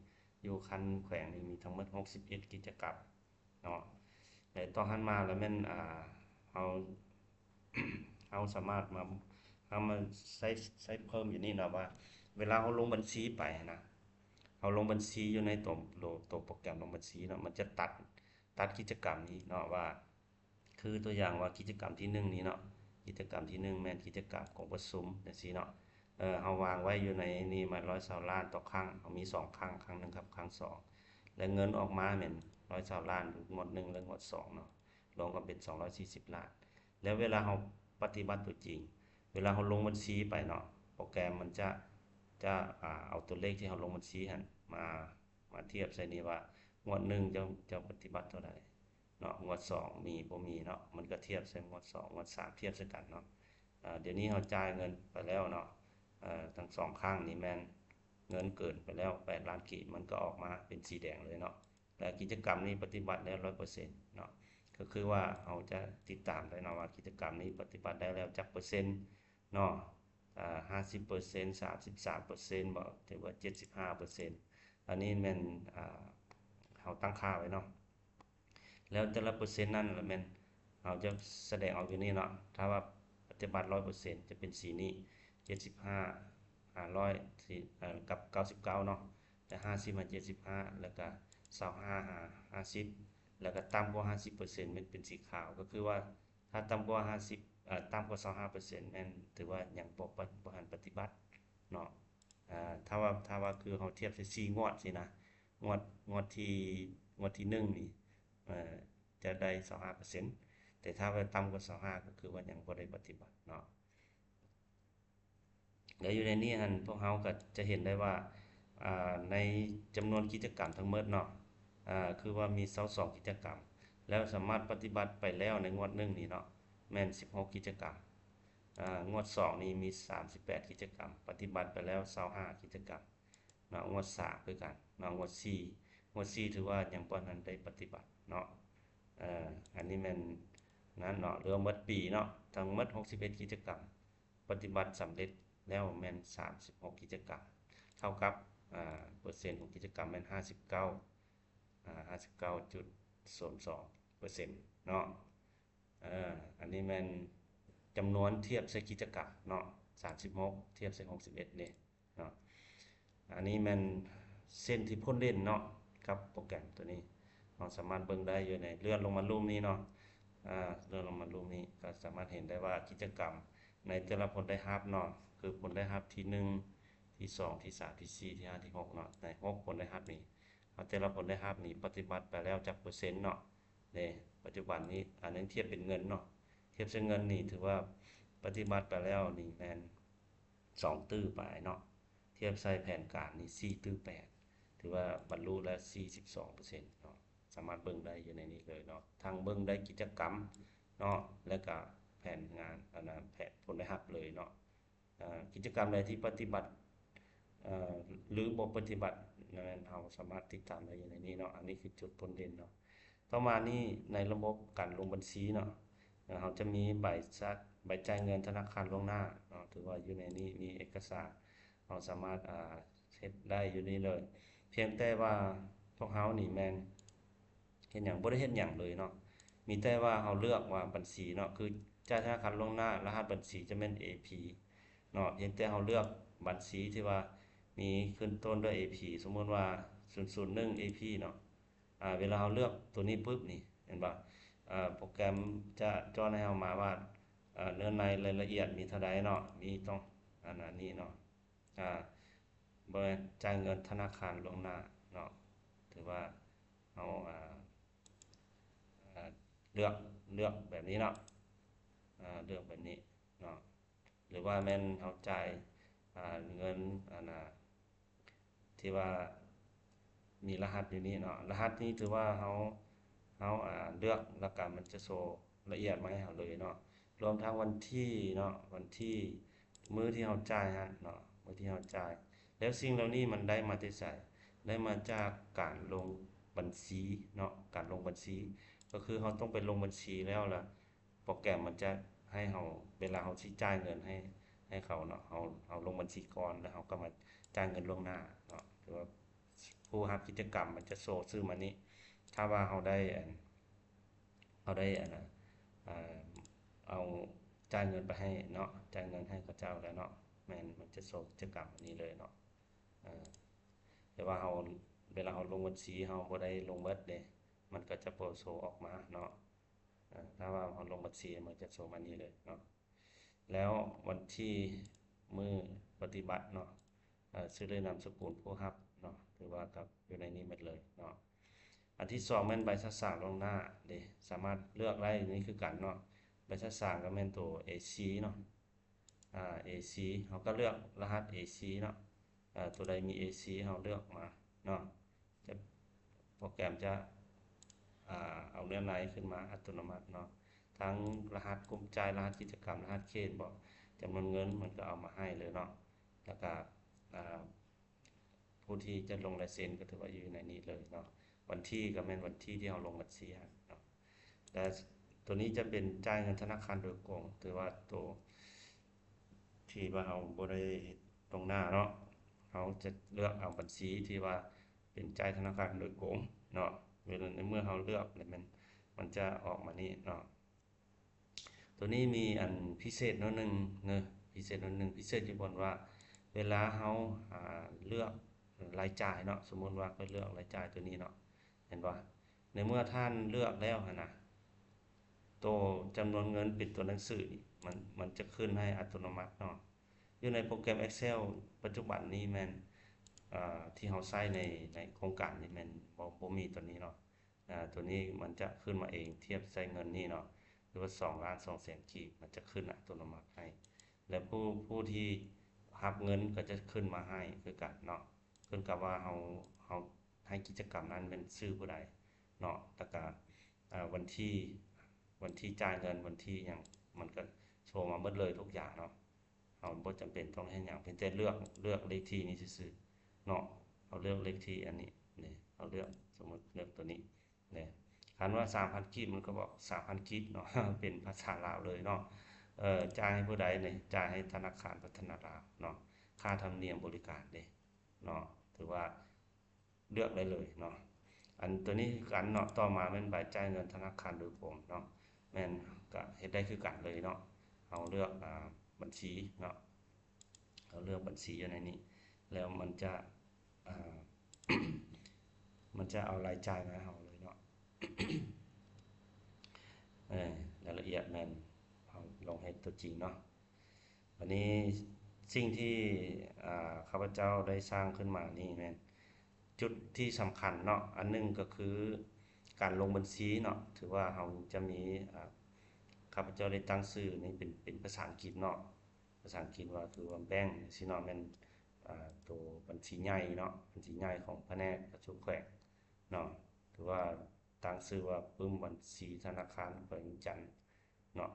ຢູ່ຂັ້ນແຂວງນີ້ມີທັງໝົດຫົກສິບເອັດກິດຈະກຳເນາະ. ແລະ ຕໍ່ຫັ້ນມາລະແມ່ນ ອາ ເຮົາ ເຮົາສາມາດມາ ເຮົາມາໃຊ້ ໃຊ້ເພີ່ມຢູ່ນີ້ເນາະ ວ່າເວລາເຮົາລົງບັນຊີໄປຫັ້ນນະ ເຮົາລົງບັນຊີຢູ່ໃນໂຕ ໂຕ ໂຕໂປຣແກຣມລົງບັນຊີເນາະ ມັນຈະຕັດ ຕັດກິດຈະກຳນີ້ເນາະ ວ່າ ຄືຕົວຢ່າງວ່າກິດຈະກຳທີໜຶ່ງນີ້ເນາະ ກິດຈະກຳທີໜຶ່ງແມ່ນກິດຈະກຳກອງປະຊຸມຈັ່ງຊີ້ເນາະ. ເອີ ເຮົາວາງໄວ້ຢູ່ໃນນີ້ມາຮ້ອຍຊາວລ້ານຕໍ່ຄັ້ງ ເຮົາມີສອງຄັ້ງ ຄັ້ງໜຶ່ງກັບຄັ້ງສອງ ແລະ ເງິນອອກມາແມ່ນຮ້ອຍຊາວລ້ານ ງວດໜຶ່ງ ແລະ ງວດສອງເນາະ ລວມກັນເປັນສອງຮ້ອຍສີ່ສິບລ້ານ. ແລ້ວເວລາເຮົາປະຕິບັດຕົວຈິງ ເວລາເຮົາລົງບັນຊີໄປເນາະ ໂປຣແກຣມມັນຈະ ຈະ ອາ ເອົາຕົວເລກທີ່ເຮົາລົງບັນຊີຫັ້ນມາ ມາທຽບໃສ່ນີ້ວ່າ ງວດໜຶ່ງເຈົ້າ ເຈົ້າປະຕິບັດເທົ່າໃດເນາະ ງວດສອງມີບໍ່ມີເນາະ ມັນກໍທຽບໃສ່ງວດສອງ ງວດສາມ ທຽບໃສ່ກັນເນາະ. ອາ ດຽວນີ້ເຮົາຈ່າຍເງິນໄປແລ້ວເນາະ ເອີ ທັງສອງຄັ້ງນີ້ແມ່ນເງິນເກີນໄປແລ້ວແປດລ້ານກີບ ມັນກໍອອກມາເປັນສີແດງເລີຍເນາະ. ແລະ ກິດຈະກຳນີ້ປະຕິບັດໄດ້ຮ້ອຍເປີເຊັນເນາະ ກໍຄືວ່າເຮົາຈະຕິດຕາມໄດ້ເນາະວ່າກິດຈະກຳນີ້ປະຕິບັດໄດ້ແລ້ວຈັກເປີເຊັນເນາະ ອາ ຫ້າສິບເປີເຊັນ ສາມສິບສາມເປີເຊັນບໍ ຫຼືວ່າເຈັດສິບຫ້າເປີເຊັນ ອັນນີ້ແມ່ນ ອາ ເຮົາຕັ້ງຄ່າໄວ້ເນາະ. ແລ້ວແຕ່ລະເປີເຊັນນັ້ນລະແມ່ນເຮົາຈະສະແດງອອກຢູ່ນີ້ເນາະ ຖ້າວ່າປະຕິບັດຮ້ອຍເປີເຊັນຈະເປັນສີນີ້ ເຈັດສິບຫ້າ ຫ້າຮ້ອຍ ເອີ ກັບເກົ້າສິບເກົ້າເນາະ ແລະ ຫ້າສິບຫາເຈັດສິບຫ້າ ແລ້ວກະຊາວຫ້າຫາຫ້າສິບ ແລ້ວກະຕ່ຳກວ່າຫ້າສິບເປີເຊັນແມ່ນເປັນສີຂາວ ກໍຄືວ່າຖ້າຕ່ຳກວ່າຫ້າສິບ ເອີ ຕ່ຳກວ່າຊາວຫ້າເປີເຊັນແມ່ນຖືວ່າຍັງບໍ່ ບໍ່ທັນປະຕິບັດເນາະ. ອາ ຖ້າວ່າ ຖ້າວ່າຄືເຮົາທຽບໃສ່ສີ່ງວດຊີ້ນະ ງວດ ງວດທີ ງວດທີໜຶ່ງນີ້ ເອີ ຈະໄດ້ຊາວຫ້າເປີເຊັນ ແຕ່ຖ້າວ່າຕ່ຳກວ່າຊາວຫ້າ ກໍຄືວ່າຍັງບໍ່ໄດ້ປະຕິບັດເນາະ. ແລະ ຢູ່ໃນນີ້ຫັ້ນ ພວກເຮົາກໍຈະເຫັນໄດ້ວ່າ ອາ ໃນຈຳນວນກິດຈະກຳທັງໝົດເນາະ ອາ ຄືວ່າມີຊາວສອງກິດຈະກຳ ແລ້ວສາມາດປະຕິບັດໄປແລ້ວໃນງວດໜຶ່ງນີ້ເນາະ ແມ່ນສິບຫົກກິດຈະກຳ ອາ ງວດສອງນີ້ມີສາມສິບແປດກິດຈະກຳ ປະຕິບັດໄປແລ້ວຊາວຫ້າກິດຈະກຳເນາະ ງວດສາມຄືກັນເນາະ ງວດສີ່ ງວດສີ່ຖືວ່າຍັງບໍ່ທັນໄດ້ປະຕິບັດເນາະ. ເອີ ອັນນີ້ແມ່ນນັ້ນເນາະ ຫຼືວ່າໝົດປີເນາະ ທັງໝົດຫົກສິບເອັດກິດຈະກຳ ປະຕິບັດສຳເລັດແລ້ວແມ່ນສາມສິບຫົກກິດຈະກຳ ເທົ່າກັບ ອາ ເປີເຊັນຂອງກິດຈະກຳແມ່ນຫ້າສິບເກົ້າ ອາ ຫ້າສິບເກົ້າຈຸດສອງສອງເປີເຊັນເນາະ. ເອີ ອັນນີ້ແມ່ນຈຳນວນທຽບໃສ່ກິດຈະກຳເນາະ ສາມສິບຫົກທຽບໃສ່ຫົກສິບເອັດເດ້ເນາະ. ອັນນີ້ແມ່ນເສັ້ນທີ່ພົ້ນເດັ່ນເນາະ ກັບໂປຣແກຣມຕົວນີ້ ເຮົາສາມາດເບິ່ງໄດ້ຢູ່ໃນ ເລື່ອນລົງມາລຸ່ມນີ້ເນາະ ອາ ເລື່ອນລົງມາລຸ່ມນີ້ ກໍສາມາດເຫັນໄດ້ວ່າກິດຈະກຳໃນແຕ່ລະຜົນໄດ້ຮັບເນາະ ຄືຜົນໄດ້ຮັບທີໜຶ່ງ ທີສອງ ທີສາມ ທີສີ່ ທີຫ້າ ທີຫົກເນາະ ໃນຫົກຜົນໄດ້ຮັບນີ້ ເຮົາແຕ່ລະຜົນໄດ້ຮັບນີ້ປະຕິບັດໄປແລ້ວຈັກເປີເຊັນເນາະ. ເດ້ ປັດຈຸບັນນີ້ ອັນນີ້ທຽບເປັນເງິນເນາະ ທຽບໃສ່ເງິນນີ້ຖືວ່າປະຕິບັດໄປແລ້ວນີ້ແມ່ນສອງຕື້ປາຍເນາະ ທຽບໃສ່ແຜນການນີ້ສີ່ຕື້ແປດ ຖືວ່າບັນລຸແລ້ວສີ່ສິບສອງເປີເຊັນເນາະ. ສາມາດເບິ່ງໄດ້ຢູ່ໃນນີ້ເລີຍເນາະ ທັງເບິ່ງໄດ້ກິດຈະກຳເນາະ ແລ້ວກະແຜນງານ ອັນນະ ແຜນຜົນໄດ້ຮັບເລີຍເນາະ. ເອີ ກິດຈະກຳໃດທີ່ປະຕິບັດ ເອີ ຫຼືບໍ່ປະຕິບັດ ນັ້ນເຮົາສາມາດຕິດຕາມໄດ້ຢູ່ໃນນີ້ເນາະ ອັນນີ້ຄືຈຸດພົ້ນເດັ່ນເນາະ. ຕໍ່ມານີ້ໃນລະບົບການລົງບັນຊີເນາະ ເຮົາຈະມີໃບສະ ໃບຈ່າຍເງິນທະນາຄານລ່ວງໜ້າເນາະ ຖືວ່າຢູ່ໃນນີ້ມີເອກະສານ ເຮົາສາມາດ ອາ ເຮັດໄດ້ຢູ່ນີ້ເລີຍ ພຽງແຕ່ວ່າພວກເຮົານີ້ແມ່ນ ເຮັດຫຍັງ ບໍ່ໄດ້ເຮັດຫຍັງເລີຍເນາະ ມີແຕ່ວ່າເຮົາເລືອກວ່າບັນຊີເນາະ ຄືຈ່າຍທະນາຄານລ່ວງໜ້າ ລະຫັດບັນຊີຈະແມ່ນ ເອ ພີ ເນາະ ພຽງແຕ່ເຮົາເລືອກບັນຊີທີ່ວ່າມີຂຶ້ນຕົ້ນດ້ວຍ ເອ ພີ ສົມມຸດວ່າ ສູນສູນໜຶ່ງ ເອ ພີ ເນາະ ອາ ເວລາເຮົາເລືອກຕົວນີ້ປຶບນີ້ ເຫັນບໍ່ ອາ ໂປຣແກຣມຈະຈ້ອນໃຫ້ເຮົາມາວ່າ ອາ ເນື້ອໃນລາຍລະອຽດມີເທົ່າໃດເນາະ ມີຕ້ອງ ອັນ ອັນນີ້ເນາະ ອາ ບໍ່ແມ່ນຈ່າຍເງິນທະນາຄານລ່ວງໜ້າເນາະ ຖືວ່າເຮົາ ອາ ເລືອກ ເລືອກແບບນີ້ເນາະ ອາ ເລືອກແບບນີ້ເນາະ ຫຼືວ່າແມ່ນເຮົາຈ່າຍ ອາ ເງິນ ອັນນ່າ ທີ່ວ່າມີລະຫັດຢູ່ນີ້ເນາະ ລະຫັດນີ້ຖືວ່າເຮົາ ເຮົາ ອາ ເລືອກ ແລ້ວກະມັນຈະໂຊລະອຽດມາໃຫ້ເຮົາເລີຍເນາະ ລວມທັງວັນທີເນາະ ວັນທີມື້ທີ່ເຮົາຈ່າຍຫັ້ນເນາະ ມື້ທີ່ເຮົາຈ່າຍ ແລ້ວສິ່ງເຫຼົ່ານີ້ມັນໄດ້ມາແຕ່ໃສ? ໄດ້ມາຈາກການລົງບັນຊີເນາະ ການລົງບັນຊີ ກໍຄືເຮົາຕ້ອງໄປລົງບັນຊີແລ້ວລະ ໂປຣແກຣມມັນຈະໃຫ້ເຮົາ ເວລາເຮົາຊິຈ່າຍເງິນໃຫ້ ໃຫ້ເຂົາເນາະ ເຮົາ ເຮົາລົງບັນຊີກ່ອນ ແລ້ວເຮົາກໍມາຈ່າຍເງິນລ່ວງໜ້າເນາະ ຫຼືວ່າຜູ້ຮັບກິດຈະກຳມັນຈະໂຊຊື່ມານີ້ ຖ້າວ່າເຮົາໄດ້ ອັນ ເຮົາໄດ້ ອັນ ອາ ເອົາຈ່າຍເງິນໄປໃຫ້ເນາະ ຈ່າຍເງິນໃຫ້ເຂົາເຈົ້າແລ້ວເນາະ ແມ່ນ ມັນຈະໂຊກິດຈະກຳອັນນີ້ເລີຍເນາະ ອາ ແຕ່ວ່າເຮົາ ເວລາເຮົາລົງບັນຊີ ເຮົາບໍ່ໄດ້ລົງເໝິດເດ້ ມັນກໍຈະບໍ່ໂຊອອກມາເນາະ ອາ ຖ້າວ່າເຮົາລົງບັນຊີ ມັນຈະໂຊມານີ້ເລີຍເນາະ ແລ້ວວັນທີ ມື້ປະຕິບັດເນາະ ເອີ ຊື່ ຫຼື ນາມສະກຸນຜູ້ຮັບເນາະ ຖືວ່າກັບຢູ່ໃນນີ້ໝົດເລີຍເນາະ ອັນທີສອງແມ່ນໃບສະສາງລ່ວງໜ້າເດ້ ສາມາດເລືອກໄດ້ນີ້ຄືກັນເນາະ ໃບສະສາງກໍແມ່ນໂຕ ເອຊີ ເນາະ ອາ ເອຊີ ເຮົາກໍເລືອກລະຫັດ ເອຊີ ເນາະ ອາ ໂຕໃດມີ ເອຊີ ເຮົາເລືອກມາເນາະ ຈະ ໂປຣແກຣມຈະ ອາ ເອົາເນື້ອໃນຂຶ້ນມາອັດຕະໂນມັດເນາະ ທັງລະຫັດກຸ່ມຈ່າຍ ລະຫັດກິດຈະກຳ ລະຫັດເຂດບໍ ຈຳນວນເງິນ ມັນກໍເອົາມາໃຫ້ເລີຍເນາະ ແລ້ວກໍ ອາ ຜູ້ທີ່ຈະລົງລາຍເຊັນກໍຖືວ່າຢູ່ໃນນີ້ເລີຍເນາະ ວັນທີກໍແມ່ນວັນທີທີ່ເຮົາລົງບັນຊີຫັ້ນເນາະ ແລະ ໂຕນີ້ຈະເປັນຈ່າຍເງິນທະນາຄານໂດຍກົງ ຖືວ່າໂຕທີ່ວ່າເຮົາບໍ່ໄດ້ເຮັດລ່ວງໜ້າເນາະ ເຮົາຈະເລືອກເອົາບັນຊີທີ່ວ່າເປັນຈ່າຍທະນາຄານໂດຍກົງເນາະ ເວລາໃນເມື່ອເຮົາເລືອກແລ້ວແມ່ນ ມັນຈະອອກມານີ້ເນາະ ໂຕນີ້ມີອັນພິເສດໜ້ອຍໜຶ່ງເນາະ ພິເສດໜ້ອຍໜຶ່ງ ພິເສດຢູ່ບ່ອນວ່າ ເວລາເຮົາ ອາ ເລືອກລາຍຈ່າຍເນາະ ສົມມຸດວ່າຂ້ອຍເລືອກລາຍຈ່າຍໂຕນີ້ເນາະ ເຫັນບໍ່? ໃນເມື່ອທ່ານເລືອກແລ້ວຫັ້ນນະ ໂຕຈຳນວນເງິນເປັນຕົວໜັງສືນີ້ ມັນ ມັນຈະຂຶ້ນໃຫ້ອັດຕະໂນມັດເນາະ ຢູ່ໃນໂປຣແກຣມ Excel ປັດຈຸບັນນີ້ແມ່ນ ອາ ທີ່ເຮົາໃຊ້ໃນ ໃນໂຄງການນີ້ແມ່ນບໍ່ ບໍ່ມີຕົວນີ້ເນາະ ອາ ຕົວນີ້ມັນຈະຂຶ້ນມາເອງ ທຽບໃສ່ເງິນນີ້ເນາະ ຫຼືວ່າສອງລ້ານສອງແສນກີບ ມັນຈະຂຶ້ນອັດຕະໂນມັດໃຫ້ ແລະ ຜູ້ ຜູ້ທີ່ຮັບເງິນກໍຈະຂຶ້ນມາໃຫ້ຄືກັນເນາະ ຂຶ້ນກັບວ່າເຮົາ ເຮົາໃຫ້ກິດຈະກຳນັ້ນແມ່ນຊື່ຜູ້ໃດເນາະ ແລ້ວກະ ອາ ວັນທີ ວັນທີຈ່າຍເງິນ ວັນທີຫຍັງ ມັນກໍໂຊມາໝົດເລີຍທຸກຢ່າງເນາະ ເຮົາບໍ່ຈຳເປັນຕ້ອງເຮັດຫຍັງ ພຽງແຕ່ເລືອກ ເລືອກເລກທີ່ນີ້ຊື່ໆເນາະ ເຮົາເລືອກເລກທີ່ອັນນີ້ເດ້ ເຮົາເລືອກ ສົມມຸດເລືອກຕົວນີ້ເດ້ ຄັນວ່າສາມພັນກີບ ມັນກໍບອກສາມພັນກີບເນາະ ເປັນພາສາລາວເລີຍເນາະ ເອີ ຈ່າຍໃຫ້ຜູ້ໃດນີ້ ຈ່າຍໃຫ້ທະນາຄານພັດທະນາລາວເນາະ ຄ່າທຳນຽມບໍລິການເດ້ເນາະ ຖືວ່າ ເລືອກໄດ້ເລີຍເນາະ ອັນຕົວນີ້ຄືກັນເນາະ ຕໍ່ມາແມ່ນໃບຈ່າຍເງິນທະນາຄານໂດຍກົງເນາະ ແມ່ນ ກະເຮັດໄດ້ຄືກັນເລີຍເນາະ ເຮົາເລືອກ ອາ ບັນຊີເນາະ ເຮົາເລືອກບັນຊີຢູ່ໃນນີ້ ແລ້ວມັນຈະ ອາ ມັນຈະເອົາລາຍຈ່າຍມາໃຫ້ເຮົາເລີຍເນາະ ເອີ ລາຍລະອຽດແມ່ນເຮົາລອງເຮັດຕົວຈິງເນາະ ບາດນີ້ສິ່ງທີ່ ອາ ຂ້າພະເຈົ້າໄດ້ສ້າງຂຶ້ນມານີ້ແມ່ນ ຈຸດທີ່ສຳຄັນເນາະ ອັນໜຶ່ງກໍຄືການລົງບັນຊີເນາະ ຖືວ່າເຮົາຈະມີ ອາ ຂ້າພະເຈົ້າໄດ້ຕັ້ງຊື່ນີ້ເປັນ ເປັນພາສາອັງກິດເນາະ ພາສາອັງກິດວ່າຄືວ່າ Bank ຊີ້ເນາະ ແມ່ນ ອາ ໂຕບັນຊີໃຫຍ່ເນາະ ບັນຊີໃຫຍ່ຂອງພະແນກປະຊຸມແຂວງເນາະ ຖືວ່າ ຕັ້ງຊື່ວ່າປຶ້ມບັນຊີທະນາຄານແຂວງວຽງຈັນເນາະ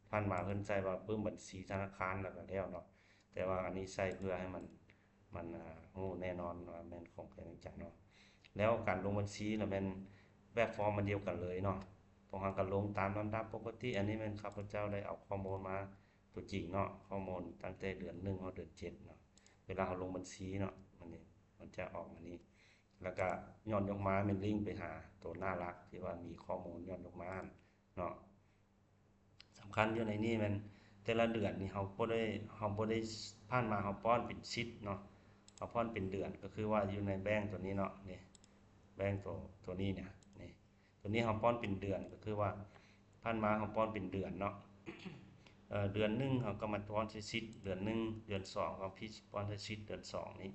ຜ່ານມາເພິ່ນໃສ່ວ່າປຶ້ມບັນຊີທະນາຄານ ແລ້ວກໍແລ້ວເນາະ ແຕ່ວ່າອັນນີ້ໃສ່ເພື່ອໃຫ້ມັນ ມັນ ອາ ຮູ້ແນ່ນອນວ່າແມ່ນຂອງແຂວງວຽງຈັນເນາະ ແລ້ວການລົງບັນຊີລະແມ່ນແບບຟອມອັນດຽວກັນເລີຍເນາະ ພວກເຮົາກໍລົງຕາມລຳດັບປົກກະຕິ ອັນນີ້ແມ່ນຂ້າພະເຈົ້າໄດ້ເອົາຂໍ້ມູນມາຕົວຈິງເນາະ ຂໍ້ມູນຕັ້ງແຕ່ເດືອນໜຶ່ງຮອດເດືອນເຈັດເນາະ ເວລາເຮົາລົງບັນຊີເນາະ ມັນນີ້ ມັນຈະອອກມານີ້ ແລ້ວກະຍ້ອນຍົກມາແມ່ນລິ້ງໄປຫາໂຕໜ້າຫຼັກທີ່ວ່າມີຂໍ້ມູນຍ້ອນຍົກມາຫັ້ນເນາະ ສຳຄັນຢູ່ໃນນີ້ແມ່ນແຕ່ລະເດືອນນີ້ເຮົາບໍ່ໄດ້ ເຮົາບໍ່ໄດ້ ຜ່ານມາເຮົາປ້ອນເປັນຊິດເນາະ ເຮົາປ້ອນເປັນເດືອນ ກໍຄືວ່າຢູ່ໃນ Bank ໂຕນີ້ເນາະ ນີ້ Bank ໂຕ ໂຕນີ້ນະ ນີ້ ໂຕນີ້ເຮົາປ້ອນເປັນເດືອນ ກໍຄືວ່າຜ່ານມາເຮົາປ້ອນເປັນເດືອນເນາະ ເອີ ເດືອນໜຶ່ງເຮົາກໍມາປ້ອນໃສ່ຊິດ ເດືອນໜຶ່ງ ເດືອນສອງກໍພິດປ້ອນໃສ່ຊິດ ເດືອນສອງນີ້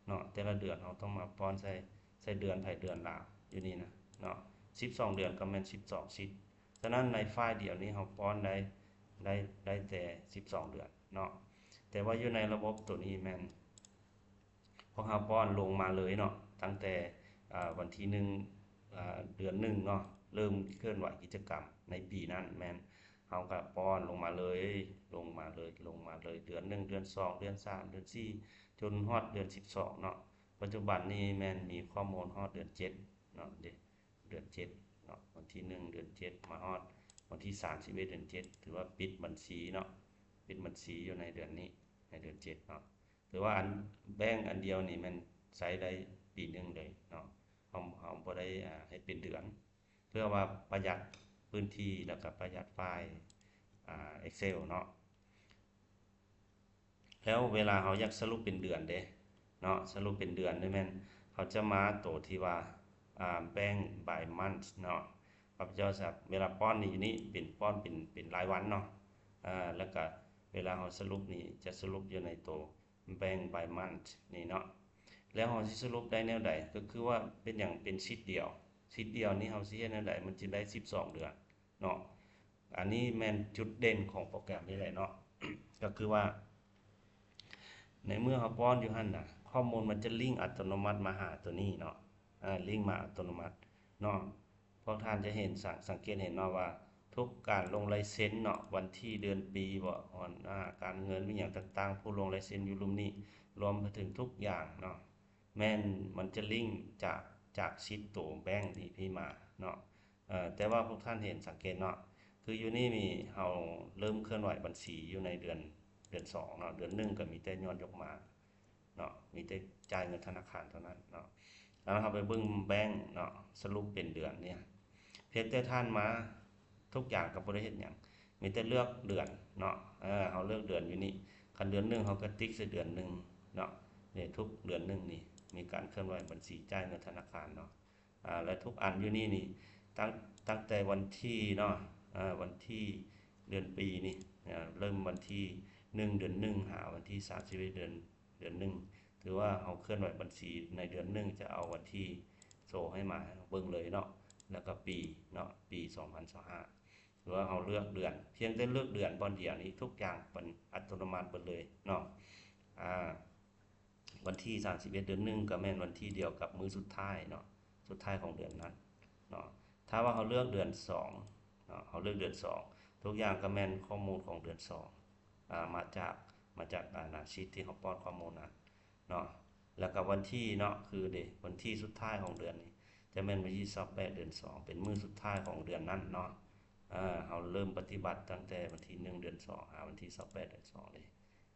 ເນາະ ແຕ່ລະເດືອນເຮົາຕ້ອງມາປ້ອນໃສ່ ໃສ່ເດືອນໃຜເດືອນລາວຢູ່ນີ້ນະເນາະ ສິບສອງເດືອນກໍແມ່ນສິບສອງຊິດ ສະນັ້ນໃນຟາຍດຽວນີ້ເຮົາປ້ອນໄດ້ ໄດ້ ໄດ້ແຕ່ສິບສອງເດືອນເນາະ. ແຕ່ວ່າຢູ່ໃນລະບົບໂຕນີ້ແມ່ນ ພວກເຮົາປ້ອນລົງມາເລີຍເນາະ ຕັ້ງແຕ່ ອາ ວັນທີໜຶ່ງ ອາ ເດືອນໜຶ່ງເນາະ ເລີ່ມເຄື່ອນໄຫວກິດຈະກຳໃນປີນັ້ນ ແມ່ນເຮົາກໍປ້ອນລົງມາເລີຍ ລົງມາເລີຍ ລົງມາເລີຍ ເດືອນໜຶ່ງ ເດືອນສອງ ເດືອນສາມ ເດືອນສີ່ ຈົນຮອດເດືອນສິບສອງເນາະ. ປັດຈຸບັນນີ້ແມ່ນມີຂໍ້ມູນຮອດເດືອນເຈັດເນາະ ເດ້ ເດືອນເຈັດເນາະ ວັນທີໜຶ່ງເດືອນເຈັດ ມາຮອດວັນທີສາມສິບເອັດເດືອນເຈັດ ຖືວ່າປິດບັນຊີເນາະ ປິດບັນຊີຢູ່ໃນເດືອນນີ້ ໃນເດືອນເຈັດເນາະ. ຖືວ່າອັນ ແບງອັນດຽວນີ້ແມ່ນໃຊ້ໄດ້ປີໜຶ່ງເລີຍເນາະ ເຮົາ ເຮົາບໍ່ໄດ້ ອາ ເຮັດເປັນເດືອນ ເພື່ອວ່າປະຢັດພື້ນທີ່ ແລ້ວກໍປະຢັດໄຟລ໌ ອາ Excel ເນາະ. ແລ້ວເວລາເຮົາຢາກສະຫຼຸບເປັນເດືອນເດ້ເນາະ ສະຫຼຸບເປັນເດືອນນີ້ແມ່ນເຮົາຈະມາໂຕທີ່ວ່າ ອາ Bank by Month ເນາະ. ຂ້າພະເຈົ້າຈະ ເວລາປ້ອນນີ້ຢູ່ນີ້ ເປັນ ປ້ອນເປັນ ເປັນລາຍວັນເນາະ ອາ ແລ້ວກະເວລາເຮົາສະຫຼຸບນີ້ ຈະສະຫຼຸບຢູ່ໃນໂຕ Bank by Month ນີ້ເນາະ. ແລ້ວເຮົາຊິສະຫຼຸບໄດ້ແນວໃດ? ກໍຄືວ່າເປັນຫຍັງເປັນຊີດດຽວ ຊີດດຽວນີ້ເຮົາຊິເຮັດແນວໃດ ມັນຈຶ່ງໄດ້ສິບສອງເດືອນເນາະ. ອັນນີ້ແມ່ນຈຸດເດັ່ນຂອງໂປຣແກຣມນີ້ແຫຼະເນາະ ກໍຄືວ່າ ໃນເມື່ອເຮົາປ້ອນຢູ່ຫັ້ນນະ ຂໍ້ມູນມັນຈະລິງອັດຕະໂນມັດມາຫາໂຕນີ້ເນາະ ເອີ ລິງມາອັດຕະໂນມັດເນາະ. ພວກທ່ານຈະເຫັນ ສັງ ສັງເກດເຫັນເນາະວ່າ ທຸກການລົງລາຍເຊັນເນາະ ວັນທີ ເດືອນ ປີ ບໍ່ ອາ ການເງິນ ອີ່ຫຍັງຕ່າງໆ ຜູ້ລົງລາຍເຊັນຢູ່ລຸ່ມນີ້ ລວມໄປເຖິງທຸກຢ່າງເນາະ ແມ່ນມັນຈະລິງຈາກ ຈາກຊີດໂຕ Bank ນີ້ມາເນາະ. ເອີ ແຕ່ວ່າພວກທ່ານເຫັນ ສັງເກດເນາະ ຄືຢູ່ນີ້ມີ ເຮົາເລີ່ມເຄື່ອນໄຫວບັນຊີຢູ່ໃນເດືອນ ເດືອນສອງເນາະ ເດືອນໜຶ່ງກໍມີແຕ່ຍ້ອນຍົກມາເນາະ ມີແຕ່ຈ່າຍເງິນທະນາຄານເທົ່ານັ້ນເນາະ. ແລ້ວເຮົາໄປເບິ່ງ Bank ເນາະ ສະຫຼຸບເປັນເດືອນນີ້ ພຽງແຕ່ທ່ານມາ ທຸກຢ່າງກໍບໍ່ໄດ້ເຮັດຫຍັງ ມີແຕ່ເລືອກເດືອນເນາະ ເອີ ເຮົາເລືອກເດືອນຢູ່ນີ້ ຄັນເດືອນໜຶ່ງເຮົາກໍຕິກໃສ່ເດືອນໜຶ່ງເນາະ. ນີ້ ທຸກເດືອນໜຶ່ງນີ້ ມີການເຄື່ອນໄຫວບັນຊີຈ່າຍເງິນທະນາຄານເນາະ ອາ ແລະ ທຸກອັນຢູ່ນີ້ນີ້ ຕັ້ງ ຕັ້ງແຕ່ວັນທີເນາະ ອາ ວັນທີ ເດືອນ ປີນີ້ ອາ ເລີ່ມວັນທີໜຶ່ງ ເດືອນໜຶ່ງ ຫາວັນທີສາມສິບເອັດ ເດືອນ ເດືອນໜຶ່ງ ຖືວ່າເຮົາເຄື່ອນໄຫວບັນຊີໃນເດືອນໜຶ່ງ ຈະເອົາວັນທີໂຊໃຫ້ມາເບິ່ງເລີຍເນາະ ແລ້ວກໍປີເນາະ ປີສອງພັນຊາວຫ້າ ຫຼືວ່າເຮົາເລືອກເດືອນ ພຽງແຕ່ເລືອກເດືອນບ່ອນດຽວນີ້ ທຸກຢ່າງເປັນອັດຕະໂນມັດເບິດເລີຍເນາະ ອາ ວັນທີສາມສິບເອັດ ເດືອນໜຶ່ງ ກໍແມ່ນວັນທີດຽວກັບມື້ສຸດທ້າຍເນາະ ສຸດທ້າຍຂອງເດືອນນັ້ນເນາະ. ຖ້າວ່າເຮົາເລືອກເດືອນສອງເນາະ ເຮົາເລືອກເດືອນສອງ ທຸກຢ່າງກໍແມ່ນຂໍ້ມູນຂອງເດືອນສອງ ອາ ມາຈາກ ມາຈາກ ອາ ໜ້າຊີດທີ່ເຮົາປ້ອນຂໍ້ມູນນັ້ນເນາະ. ແລ້ວກໍວັນທີເນາະ ຄືເດ ວັນທີສຸດທ້າຍຂອງເດືອນນີ້ ຈະແມ່ນວັນທີຊາວແປດ ເດືອນສອງ ເປັນມື້ສຸດທ້າຍຂອງເດືອນນັ້ນເນາະ. ເຮົາເລີ່ມປະຕິບັດຕັ້ງແຕ່ວັນທີໜຶ່ງ ເດືອນສອງ ຫາວັນທີຊາວແປດ ເດືອນສອງເດ.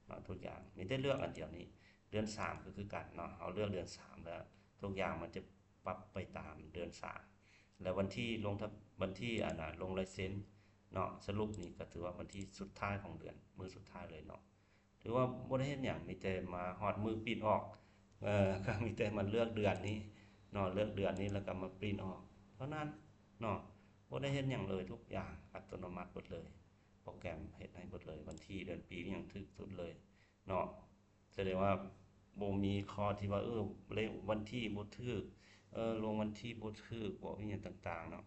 ເນາະ ທຸກຢ່າງມີແຕ່ເລືອກອັນດຽວນີ້. ເດືອນສາມກໍຄືກັນເນາະ ເຮົາເລືອກເດືອນສາມແລ້ວ ທຸກຢ່າງມັນຈະປັບໄປຕາມເດືອນສາມ ແລ້ວວັນທີລົງທະ ວັນທີ ອັນນ່າ ລົງລາຍເຊັນເນາະ ສະຫຼຸບນີ້ກໍຖືວ່າວັນທີສຸດທ້າຍຂອງເດືອນ ມື້ສຸດທ້າຍເລີຍເນາະ. ຖືວ່າບໍ່ໄດ້ເຮັດຫຍັງ ມີແຕ່ມາຮອດມື້ປຣິ້ນອອກ ເອີ ກໍມີແຕ່ມາເລືອກເດືອນນີ້ເນາະ ເລືອກເດືອນນີ້ ແລ້ວກໍມາປຣິ້ນອອກເທົ່ານັ້ນເນາະ ບໍ່ໄດ້ເຮັດຫຍັງເລີຍ ທຸກຢ່າງອັດຕະໂນມັດເບິດເລີຍ. ໂປຣແກຣມເຮັດໃຫ້ເບິດເລີຍ ວັນທີ ເດືອນ ປີ ອີ່ຫຍັງຖືກສຸດເລີຍເນາະ. ສະແດງວ່າບໍ່ມີຂໍ້ທີ່ວ່າ ເອີ ເລກວັນທີບໍ່ຖືກ ເອີ ລົງວັນທີບໍ່ຖືກ ບໍ່ ອີ່ຫຍັງຕ່າງໆເນາະ.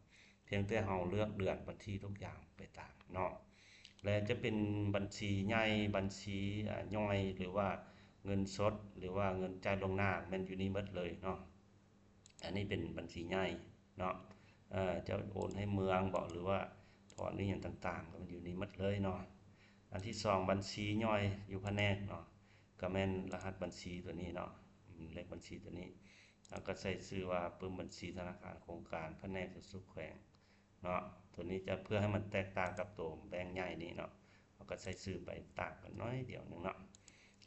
ພຽງແຕ່ເຮົາເລືອກເດືອນ ວັນທີ ທຸກຢ່າງໄປຕາມເນາະ. ແລະ ຈະເປັນບັນຊີໃຫຍ່ ບັນຊີ ອາ ຍ່ອຍ ຫຼືວ່າເງິນສົດ ຫຼືວ່າເງິນຈ່າຍລ່ວງໜ້າ ແມ່ນຢູ່ນີ້ໝົດເລີຍເນາະ. ອັນນີ້ເປັນບັນຊີໃຫຍ່ເນາະ ເອີ ຈະໂອນໃຫ້ເມືອງບໍ ຫຼືວ່າຖອນອີ່ຫຍັງຕ່າງໆ ກໍມັນຢູ່ນີ້ໝົດເລີຍເນາະ. ອັນທີສອງ ບັນຊີຍ່ອຍຢູ່ພະແນກເນາະ ກໍແມ່ນລະຫັດບັນຊີຕົວນີ້ເນາະ ເລກບັນຊີຕົວນີ້ ເຮົາກໍໃສ່ຊື່ວ່າ ປຶ້ມບັນຊີທະນາຄານໂຄງການ ພະແນກສູນສຸກແຂວງເນາະ. ຕົວນີ້ຈະເພື່ອໃຫ້ມັນແຕກຕ່າງກັບຕົວແບງໃຫຍ່ນີ້ເນາະ ເຮົາກໍໃສ່ຊື່ໄປຕ່າງກັນໜ້ອຍດຽວໜຶ່ງເນາະ.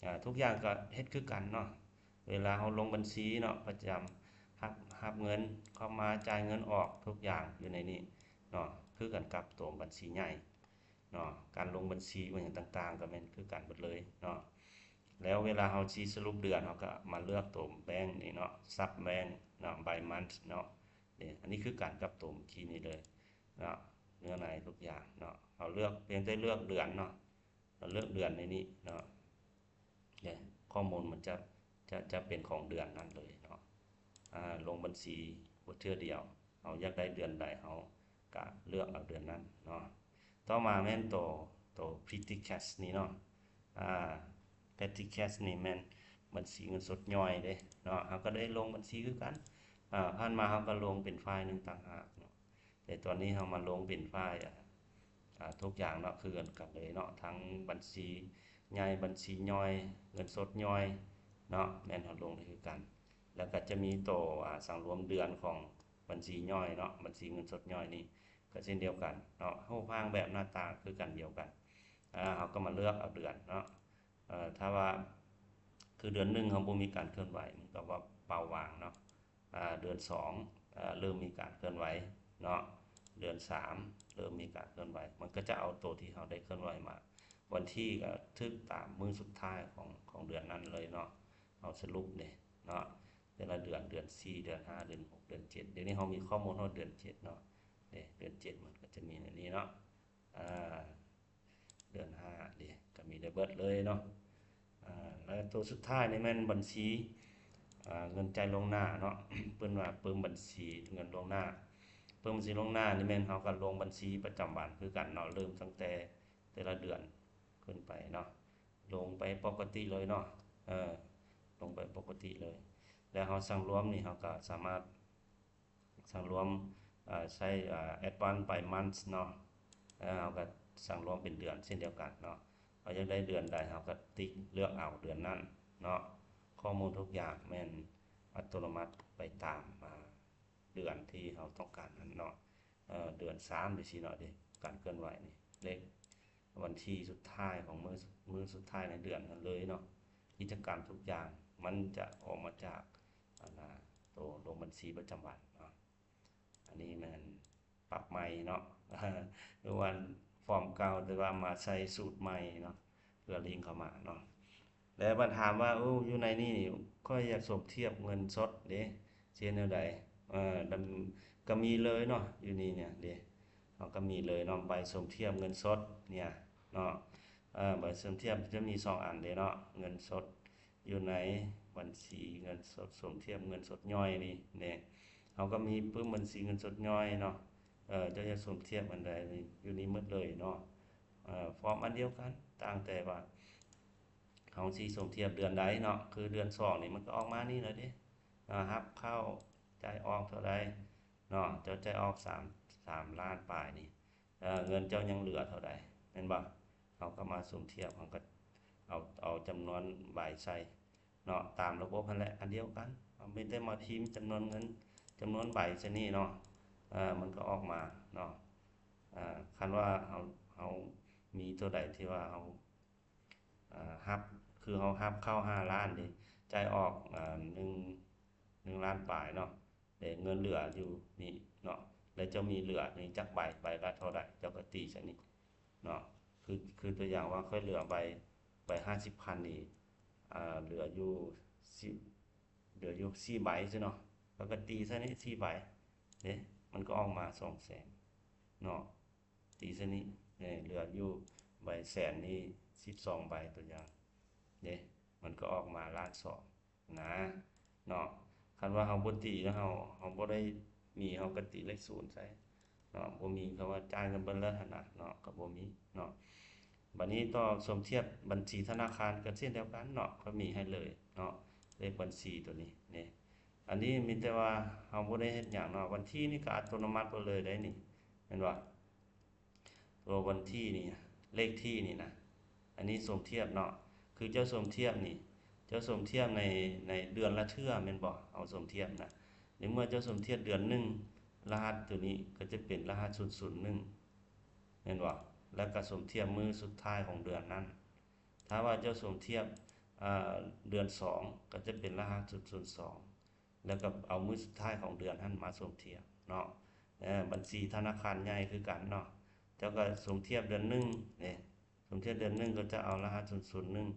ອາ ທຸກຢ່າງກໍເຮັດຄືກັນເນາະ ເວລາເຮົາລົງບັນຊີເນາະ ປະຈຳ ຮັບ ຮັບເງິນເຂົ້າມາ ຈ່າຍເງິນອອກ ທຸກຢ່າງຢູ່ໃນນີ້ເນາະ ຄືກັນກັບຕົວບັນຊີໃຫຍ່ເນາະ. ການລົງບັນຊີ ອີ່ຫຍັງຕ່າງໆ ກໍແມ່ນຄືກັນເບິດເລີຍເນາະ. ແລ້ວເວລາເຮົາຊິສະຫຼຸບເດືອນ ເຮົາກໍມາເລືອກຕົວແບງນີ້ເນາະ ຊັບແບງເນາະ ໄບມັນເນາະ. ເດ້ ອັນນີ້ຄືກັນກັບຕົວເມື່ອກີ້ນີ້ເລີຍເນາະ ເນື້ອໃນທຸກຢ່າງເນາະ. ເຮົາເລືອກ ພຽງແຕ່ເລືອກເດືອນເນາະ ເຮົາເລືອກເດືອນໃນນີ້ເນາະ. ເດ້ ຂໍ້ມູນມັນຈະ ຈະ ຈະເປັນຂອງເດືອນນັ້ນເລີຍເນາະ. ອາ ລົງບັນຊີເທື່ອດຽວ ເຮົາຢາກໄດ້ເດືອນໃດ ເຮົາ ກະເລືອກເອົາເດືອນນັ້ນເນາະ. ຕໍ່ມາແມ່ນໂຕ ໂຕ Petty Cash ນີ້ເນາະ. ອາ Petty Cash ນີ້ແມ່ນບັນຊີເງິນສົດຍ່ອຍເດ້ເນາະ. ເຮົາກໍໄດ້ລົງບັນຊີຄືກັນ. ອາ ຜ່ານມາເຮົາກໍລົງເປັນຟາຍໜຶ່ງຕ່າງຫາກເນາະ. ແຕ່ຕອນນີ້ເຮົາມາລົງເປັນຟາຍ ອາ ອາ ທຸກຢ່າງເນາະ ຄືກັນເລີຍເນາະ, ທັງບັນຊີໃຫຍ່ ບັນຊີຍ່ອຍ ເງິນສົດຍ່ອຍເນາະ, ແມ່ນເຮົາລົງໄດ້ຄືກັນ. ແລ້ວກໍຈະມີໂຕ ອາ ສັງລວມເດືອນຂອງບັນຊີຍ່ອຍເນາະ, ບັນຊີເງິນສົດຍ່ອຍນີ້ກໍເຊັ່ນດຽວກັນເນາະ, ຮູບຮ່າງແບບໜ້າຕາຄືກັນດຽວກັນ. ອາ ເຮົາກໍມາເລືອກເອົາເດືອນເນາະ. ເອີ ຖ້າວ່າຄືເດືອນໜຶ່ງເຮົາບໍ່ມີການເຄື່ອນໄຫວ ມັນກໍວ່າເປົ່າວ່າງເນາະ. ອາ ເດືອນສອງ ເລີ່ມມີການເຄື່ອນໄຫວເນາະ, ເດືອນສາມເລີ່ມມີການເຄື່ອນໄຫວ ມັນກໍຈະເອົາໂຕທີ່ເຮົາໄດ້ເຄື່ອນໄຫວມາ. ວັນທີກໍຖືກຕາມມື້ສຸດທ້າຍຂອງ ຂອງເດືອນນັ້ນເລີຍເນາະ. ເຮົາສະຫຼຸບເດ້ເນາະ ແຕ່ລະເດືອນ, ເດືອນສີ່ ເດືອນຫ້າ ເດືອນຫົກ ເດືອນເຈັດ. ດຽວນີ້ເຮົາມີຂໍ້ມູນຮອດເດືອນເຈັດເນາະ. ເດ້ ເດືອນເຈັດມັນກໍຈະມີແນວນີ້ເນາະ. ອາ ເດືອນຫ້າເດ້ ກໍມີໄດ້ເບິດເລີຍເນາະ. ອາ ແລ້ວໂຕສຸດທ້າຍນີ້ແມ່ນບັນຊີ ອາ ເງິນຈ່າຍລ່ວງໜ້າເນາະ, ເພິ່ນວ່າເປີມບັນຊີເງິນລ່ວງໜ້າ. ເປີມບັນຊີລ່ວງໜ້ານີ້ແມ່ນເຮົາກໍລົງບັນຊີປະຈຳວັນຄືກັນເນາະ, ເລີ່ມຕັ້ງແຕ່ແຕ່ລະເດືອນຂຶ້ນໄປເນາະ, ລົງໄປປົກກະຕິເລີຍເນາະ. ເອີ ລົງໄປປົກກະຕິເລີຍ. ແລ້ວເຮົາສັງລວມນີ້ ເຮົາກໍສາມາດ ສັງລວມ ເອີ ໃຊ້ ເອີ Advance by Month ເນາະ, ເຮົາກໍສັງລວມເປັນເດືອນເຊັ່ນດຽວກັນເນາະ. ເຮົາຢາກໄດ້ເດືອນໃດ ເຮົາກໍຕິກເລືອກເອົາເດືອນນັ້ນເນາະ. ຂໍ້ມູນທຸກຢ່າງແມ່ນອັດຕະໂນມັດໄປຕາມ ອາ ເດືອນທີ່ເຮົາຕ້ອງການນັ້ນເນາະ. ເດືອນສາມ ຈັ່ງຊີ້ເນາະເດ້, ການເຄື່ອນໄຫວນີ້ ເລກ ວັນທີສຸດທ້າຍຂອງມື້ ມື້ສຸດທ້າຍໃນເດືອນນັ້ນເລີຍເນາະ. ກິດຈະກຳທຸກຢ່າງມັນຈະອອກມາຈາກ ອັນນ່າ ໂຕລົງບັນຊີປະຈຳວັນເນາະ. ອັນນີ້ແມ່ນປັບໃໝ່ເນາະ ຫຼືວ່າຟອມເກົ່າ ແຕ່ວ່າມາໃສ່ສູດໃໝ່ເນາະ ເພື່ອລິງເຂົ້າມາເນາະ. ແລ້ວບັດຖາມວ່າ ໂອ້ ຢູ່ໃນນີ້ນີ້ ຂ້ອຍຢາກສົມທຽບເງິນສົດເດ້ ຊິເຮັດແນວໃດ? ເອີ ກໍມີເລີຍເນາະ ຢູ່ນີ້ເນຍເດ້ ເຮົາກໍມີເລີຍເນາະ ໃບສົມທຽບເງິນສົດເນຍເນາະ. ເອີ ໃບສົມທຽບຈະມີສອງອັນເດ້ເນາະ, ເງິນສົດຢູ່ໃນບັນຊີເງິນສົດ ສົມທຽບເງິນສົດຍ່ອຍນີ້ເດ້. ເຮົາກໍມີປຶ້ມບັນຊີເງິນສົດຍ່ອຍເນາະ, ເຈົ້າຢາກສົມທຽບອັນໃດ ຢູ່ນີ້ໝົດເລີຍເນາະ. ເອີ ຟອມອັນດຽວກັນ ຕ່າງແຕ່ວ່າ ເຮົາຊິສົມທຽບເດືອນໃດເນາະ, ຄືເດືອນສອງນີ້ມັນກໍອອກມານີ້ແຫຼະເດ້, ເນາະ ຮັບເຂົ້າຈ່າຍອອກເທົ່າໃດເນາະ, ເຈົ້າຈ່າຍອອກສາມ ສາມລ້ານປາຍນີ້ ເງິນເຈົ້າຍັງເຫຼືອເທົ່າໃດ ແມ່ນບໍ່? ເຮົາກໍມາສົມທຽບ ເຮົາກໍເອົາ ເອົາຈຳນວນໃບໃສ່ເນາະ, ຕາມລະບົບຫັ້ນແຫຼະ ອັນດຽວກັນ. ເຮົາມີແຕ່ມາພິມຈຳນວນເງິນ ຈຳນວນໃບໃສ່ນີ້ເນາະ, ມັນກໍອອກມາເນາະ. ຄັນວ່າເຮົາ ເຮົາມີຕົວໃດທີ່ວ່າເຮົາ ອາ ຮັບ ຄືເຮົາຮັບເຂົ້າຫ້າລ້ານເດ້ ຈ່າຍອອກ ອາ ໜຶ່ງ ໜຶ່ງລ້ານປາຍເນາະ, ແລະເງິນເຫຼືອຢູ່ນີ້ເນາະ, ແລະເຈົ້າມີເຫຼືອນີ້ຈັກໃບ ໃບລະເທົ່າໃດ ເຈົ້າກໍຕີໃສ່ນີ້ເນາະ. ຄື ຄືຕົວຢ່າງວ່າຂ້ອຍເຫຼືອໃບ ໃບຫ້າສິບພັນນີ້ ອາ ເຫຼືອຢູ່ ເຫຼືອຢູ່ສີ່ໃບຊີ້ເນາະ, ເຮົາກໍຕີໃສ່ນີ້ສີ່ໃບເດ້ ມັນກໍອອກມາສອງແສນເນາະ. ຕີຊະນີ້ ເຫຼືອຢູ່ໃບແສນນີ້ສິບສອງໃບ ຕົວຢ່າງເດ້ ມັນກໍອອກມາລ້ານສອງນະເນາະ. ຄັນວ່າເຮົາບໍ່ຕີແລ້ວ ເຮົາ ເຮົາບໍ່ໄດ້ມີ ເຮົາກໍຕີເລກສູນໃສ່ເນາະ, ບໍ່ມີ ເຂົາວ່າຈ່າຍກັນເບິດແລ້ວຫັ້ນນະເນາະ ກໍບໍ່ມີເນາະ. ບາດນີ້ຕໍ່ສົມທຽບບັນຊີທະນາຄານກໍເຊັ່ນດຽວກັນເນາະ, ເຂົາມີໃຫ້ເລີຍເນາະ ເລກບັນຊີຕົວນີ້ເດ້. ອັນນີ້ມີແຕ່ວ່າເຮົາບໍ່ໄດ້ເຮັດຫຍັງເນາະ, ວັນທີນີ້ກໍອັດຕະໂນມັດໄປເລີຍໄດ໋ນີ້ ແມ່ນບໍ່? ຕົວວັນທີນີ້ ເລກທີນີ້ນະ ອັນນີ້ສົມທຽບເນາະ, ຄືເຈົ້າສົມທຽບນີ້ ເຈົ້າສົມທຽບໃນ ໃນເດືອນລະເທື່ອແມ່ນບໍ່? ເຮົາສົມທຽບນະ, ໃນເມື່ອເຈົ້າສົມທຽບເດືອນໜຶ່ງ ລະຫັດຕົວນີ້ກໍຈະເປັນລະຫັດສູນສູນໜຶ່ງ ແມ່ນບໍ່? ແລ້ວກໍສົມທຽບມື້ສຸດທ້າຍຂອງເດືອນນັ້ນ. ຖ້າວ່າເຈົ້າສົມທຽບ ເດືອນສອງ ກໍຈະເປັນລະຫັດສູນສູນສອງ ແລ້ວກໍເອົາມື້ສຸດທ້າຍຂອງເດືອນຫັ້ນມາສົມທຽບເນາະ. ບັນຊີທະນາຄານໃຫຍ່ຄືກັນເນາະ, ເຈົ້າກໍສົມທຽບເດືອນໜຶ່ງເດ້, ສົມທຽບເດືອນໜຶ່ງກໍຈະເອົາລະຫັດສູນສູນໜຶ່ງ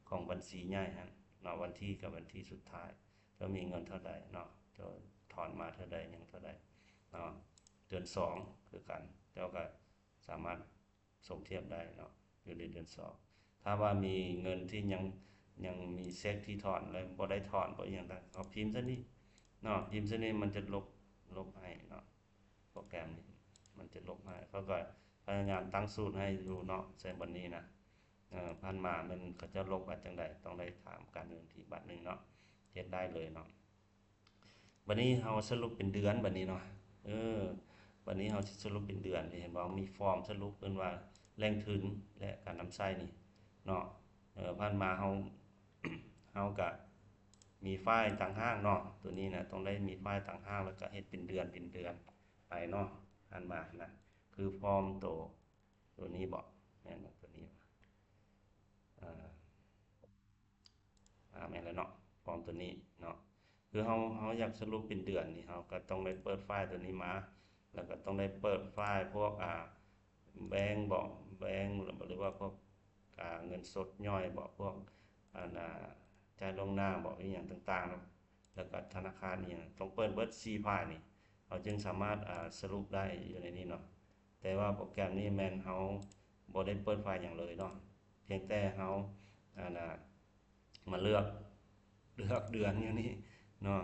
ຂອງບັນຊີໃຫຍ່ຫັ້ນເນາະ, ວັນທີກັບວັນທີສຸດທ້າຍ ເຈົ້າມີເງິນເທົ່າໃດເນາະ, ເຈົ້າຖອນມາເທົ່າໃດ ຫຍັງເທົ່າໃດເນາະ. ເດືອນສອງຄືກັນ ເຈົ້າກໍສາມາດ ສົມທຽບໄດ້ເນາະ ຢູ່ໃນເດືອນສອງ. ຖ້າວ່າມີເງິນທີ່ຍັງ ຍັງມີເຊັກທີ່ຖອນແລ້ວບໍ່ໄດ້ຖອນ ບໍ່ອີ່ຫຍັງຕ່າງ ເຮົາພິມຊະນີ້ເນາະ, ພິມຊະນີ້ມັນຈະລົບ ລົບໃຫ້ເນາະ, ໂປຣແກຣມນີ້ມັນ ຈະລົບໃຫ້ ເຂົາກໍພະຍາຍາມຕັ້ງສູດໃຫ້ຢູ່ເນາະ ໃສ່ບ່ອນນີ້ນະ. ເອີ ຜ່ານມາແມ່ນເຂົາເຈົ້າລົບວ່າຈັ່ງໃດ ຕ້ອງໄດ້ຖາມການເງິນອີກບາດໜຶ່ງເນາະ ເຮັດໄດ້ເລີຍເນາະ. ບັດນີ້ເຮົາສະຫຼຸບເປັນເດືອນບັດນີ້ເນາະ ເອີ ບັດນີ້ເຮົາຊິສະຫຼຸບເປັນເດືອນ ເຫັນບໍ່ ມີຟອມສະຫຼຸບເອີ້ນວ່າແຫຼ່ງທຶນ ແລະ ການນຳໃຊ້ນີ້ເນາະ. ເອີ ຜ່ານມາເຮົາ ເຮົາກະມີຟາຍຕ່າງຫາກເນາະ ໂຕນີ້ນະ ຕ້ອງໄດ້ມີຟາຍຕ່າງຫາກ ແລ້ວກະເຮັດເປັນເດືອນ ເປັນເດືອນໄປເນາະ ຜ່ານມານະ ຄືຟອມໂຕ ໂຕນີ້ບໍ ແມ່ນບໍ່ ໂຕນີ້ບໍ ອາ ອາ ແມ່ນແລ້ວເນາະ ຟອມໂຕນີ້ເນາະ ຄືເຮົາ ເຮົາຢາກສະຫຼຸບເປັນເດືອນນີ້ ເຮົາກໍຕ້ອງໄດ້ເປີດຟາຍໂຕນີ້ມາ ແລ້ວກໍຕ້ອງໄດ້ເປີດຟາຍພວກ ອາ ແບງບໍ ແບງ ຫຼືວ່າພວກ ອາ ເງິນສົດຍ່ອຍບໍ ພວກ ອັນ ອາ ຈ່າຍລ່ວງໜ້າບໍ ອີ່ຫຍັງຕ່າງໆເນາະ ແລ້ວກໍທະນາຄານອີ່ຫຍັງ ຕ້ອງເປີດເບິດສີ່ຟາຍນີ້ ເຮົາຈຶ່ງສາມາດ ອາ ສະຫຼຸບໄດ້ຢູ່ໃນນີ້ເນາະ. ແຕ່ວ່າໂປຣແກຣມນີ້ແມ່ນເຮົາບໍ່ໄດ້ເປີດຟາຍຫຍັງເລີຍເນາະ ພຽງແຕ່ເຮົາ ອັນນະ ມາເລືອກ ເລືອກເດືອນຢູ່ນີ້ເນາະ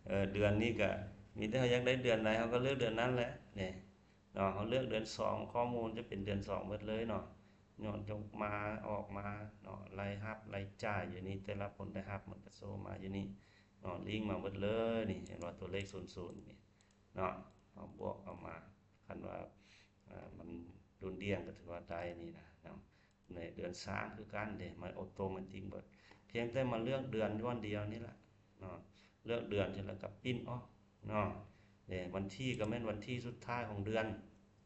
ເອີ ເດືອນນີ້ກະມີແຕ່ເຮົາຢາກໄດ້ເດືອນໃດ ເຮົາກໍເລືອກເດືອນນັ້ນແຫຼະເດ້ເນາະ. ເຮົາເລືອກເດືອນສອງ ຂໍ້ມູນຈະເປັນເດືອນສອງເບິດເລີຍເນາະ ຍອດຍົກມາ ອອກມາເນາະ ລາຍຮັບ ລາຍຈ່າຍຢູ່ນີ້ ແຕ່ລະຜົນລາຍຮັບມັນກະໂຊມາຢູ່ນີ້ເນາະ ລິ້ງມາເບິດເລີຍນີ້ ເຫັນບໍ່ ຕົວເລກສູນສູນນີ້ເນາະ ເຮົາບວກເອົາມາ ຄັນວ່າ ອາ ມັນດຸ່ນດ່ຽງກໍຖືວ່າໄດ້ນີ້ນະເນາະ. ໃນເດືອນສາມຄືກັນເດ້ ມັນໂອໂຕແມຕິກເບິດ ພຽງແຕ່ມາເລືອກເດືອນບ່ອນດຽວນີ້ລະເນາະ ເລືອກເດືອນແລ້ວກໍປິ່ນອອກເນາະ ເດ້ ວັນທີກໍແມ່ນວັນທີສຸດທ້າຍຂອງເດືອນ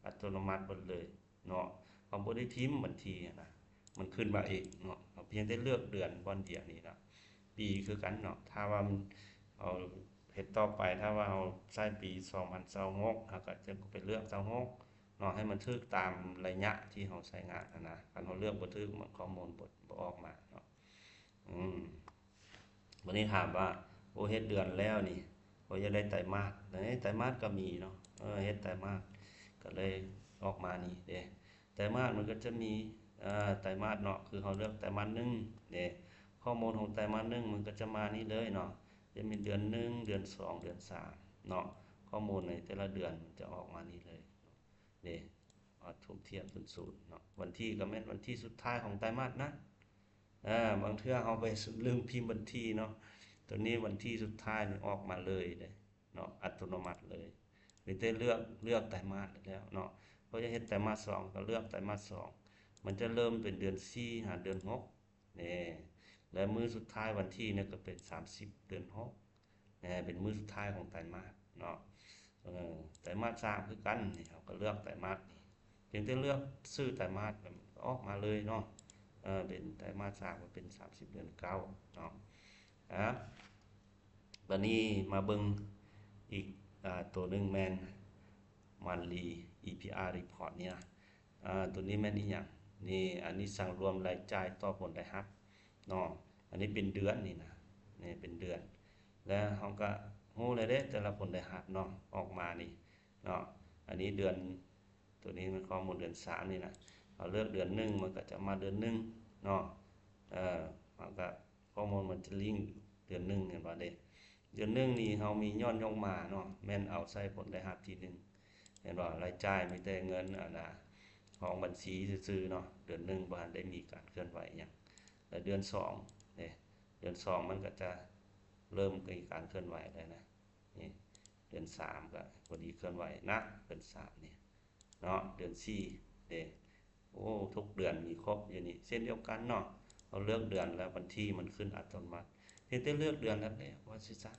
ອັດຕະໂນມັດເບິດເລີຍເນາະ ເຮົາບໍ່ໄດ້ພິມວັນທີຫັ້ນນະ ມັນຂຶ້ນມາເອງເນາະ ເຮົາພຽງແຕ່ເລືອກເດືອນບ່ອນດຽວນີ້ລະ. ປີຄືກັນເນາະ ຖ້າວ່າມັນ ເຮົາເຮັດຕໍ່ໄປ ຖ້າວ່າເຮົາໃຊ້ປີສອງພັນຊາວຫົກ ເຮົາກໍຈະໄປເລືອກຊາວຫົກເນາະ ໃຫ້ມັນຖືກຕາມໄລຍະທີ່ເຮົາໃຊ້ງານຫັ້ນນະ ຄັນເຮົາເລືອກບໍ່ຖືກ ມັນ ຂໍ້ມູນບໍ່ ບໍ່ອອກມາເນາະ. ອືມ ບັດນີ້ຖາມວ່າ ໂອ້ ເຮັດເດືອນແລ້ວນີ້ ໂອ້ ຢາກໄດ້ໄຕມາດ ເອີ ໄຕມາດກໍມີເນາະ ເອີ ເຮັດໄຕມາດ ກໍເລີຍອອກມານີ້ເດ້. ໄຕມາດມັນກໍຈະມີ ເອີ ໄຕມາດເນາະ ຄືເຮົາເລືອກໄຕມາດໜຶ່ງເດ້ ຂໍ້ມູນຂອງໄຕມາດໜຶ່ງມັນກໍຈະມານີ້ເລີຍເນາະ ຈະມີເດືອນໜຶ່ງ ເດືອນສອງ ເດືອນສາມເນາະ ຂໍ້ມູນໃນແຕ່ລະເດືອນມັນຈະອອກມານີ້ເລີຍເດ້ ອາ ທວບທຽບສູນໆເນາະ. ວັນທີກໍແມ່ນວັນທີສຸດທ້າຍຂອງໄຕມາດນັ້ນ ເອີ ບາງເທື່ອເຮົາໄປ ສ- ລືມພິມວັນທີເນາະ ໂຕນີ້ວັນທີສຸດທ້າຍນີ້ອອກມາເລີຍເດ້ ເນາະ ອັດຕະໂນມັດເລີຍ ມີແຕ່ເລືອກ ເລືອກໄຕມາດແລ້ວເນາະ. ເພາະຢາກເຮັດໄຕມາດສອງ ກໍເລືອກໄຕມາດສອງ ມັນຈະເລີ່ມເປັນເດືອນສີ່ຫາເດືອນຫົກເດ້ ແລະ ມື້ສຸດທ້າຍວັນທີນີ້ກໍເປັນສາມສິບເດືອນຫົກເດ້ ເປັນມື້ສຸດທ້າຍຂອງໄຕມາດເນາະ. ເອີ ໄຕມາດສາມຄືກັນ ນີ້ເຮົາກໍເລືອກໄຕມາດນີ້ ພຽງແຕ່ເລືອກຊື່ໄຕມາດ ອອກມາເລີຍເນາະ ເອີ ເປັນໄຕມາດສາມ ກໍເປັນສາມສິບເດືອນເກົ້າເນາະ. ອາ ບັດນີ້ມາເບິ່ງອີກ ອາ ໂຕໜຶ່ງແມ່ນ Monthly ອີ ພີ ອາ Report ນີ້ນະ ອາ ໂຕນີ້ແມ່ນອີ່ຫຍັງ? ນີ້ ອາ ອານິສັງລວມລາຍຈ່າຍຕໍ່ຜົນລາຍຮັບເນາະ ອັນນີ້ເປັນເດືອນນີ້ນະ ນີ້ເປັນເດືອນ ແລ້ວເຮົາກໍຮູ້ແລ້ວເດ້ ແຕ່ລະຜົນລາຍຮັບເນາະ ອອກມານີ້ເນາະ ອັນນີ້ເດືອນ ໂຕນີ້ແມ່ນຂໍ້ມູນເດືອນສາມນີ້ນະ ເຮົາເລືອກເດືອນໜຶ່ງ ມັນກໍຈະມາເດືອນໜຶ່ງເນາະ ເອີ ເຮົາກໍ ຂໍ້ມູນມັນຈະລິ້ງເດືອນໜຶ່ງ ເຫັນບໍ່ເດ້ ເດືອນໜຶ່ງນີ້ເຮົາມີຍ້ອນຍົກມາເນາະ ແມ່ນເອົາໃສ່ຜົນລາຍຮັບທີໜຶ່ງ ເຫັນບໍ່ ລາຍຈ່າຍມີແຕ່ເງິນ ອັນນະ ຂອງບັນຊີຊື່ໆເນາະ ເດືອນໜຶ່ງບໍ່ທັນໄດ້ມີການເຄື່ອນໄຫວຫຍັງ ແລະ ເດືອນສອງເດ້ ເດືອນສອງມັນກໍຈະເລີ່ມມີການເຄື່ອນໄຫວແລ້ວນະ ນີ້ ເດືອນສາມກໍພໍດີເຄື່ອນໄຫວນະ ເດືອນສາມນີ້ເນາະ ເດືອນສີ່ເດ້ ໂອ້ ທຸກເດືອນມີຄົບຢູ່ນີ້ ເຊັ່ນດຽວກັນເນາະ ເຮົາເລືອກເດືອນແລ້ວ ວັນທີມັນຂຶ້ນອັດຕະໂນມັດ ພຽງແຕ່ເລືອກເດືອນແລ້ວ ວ່າຊິຊະ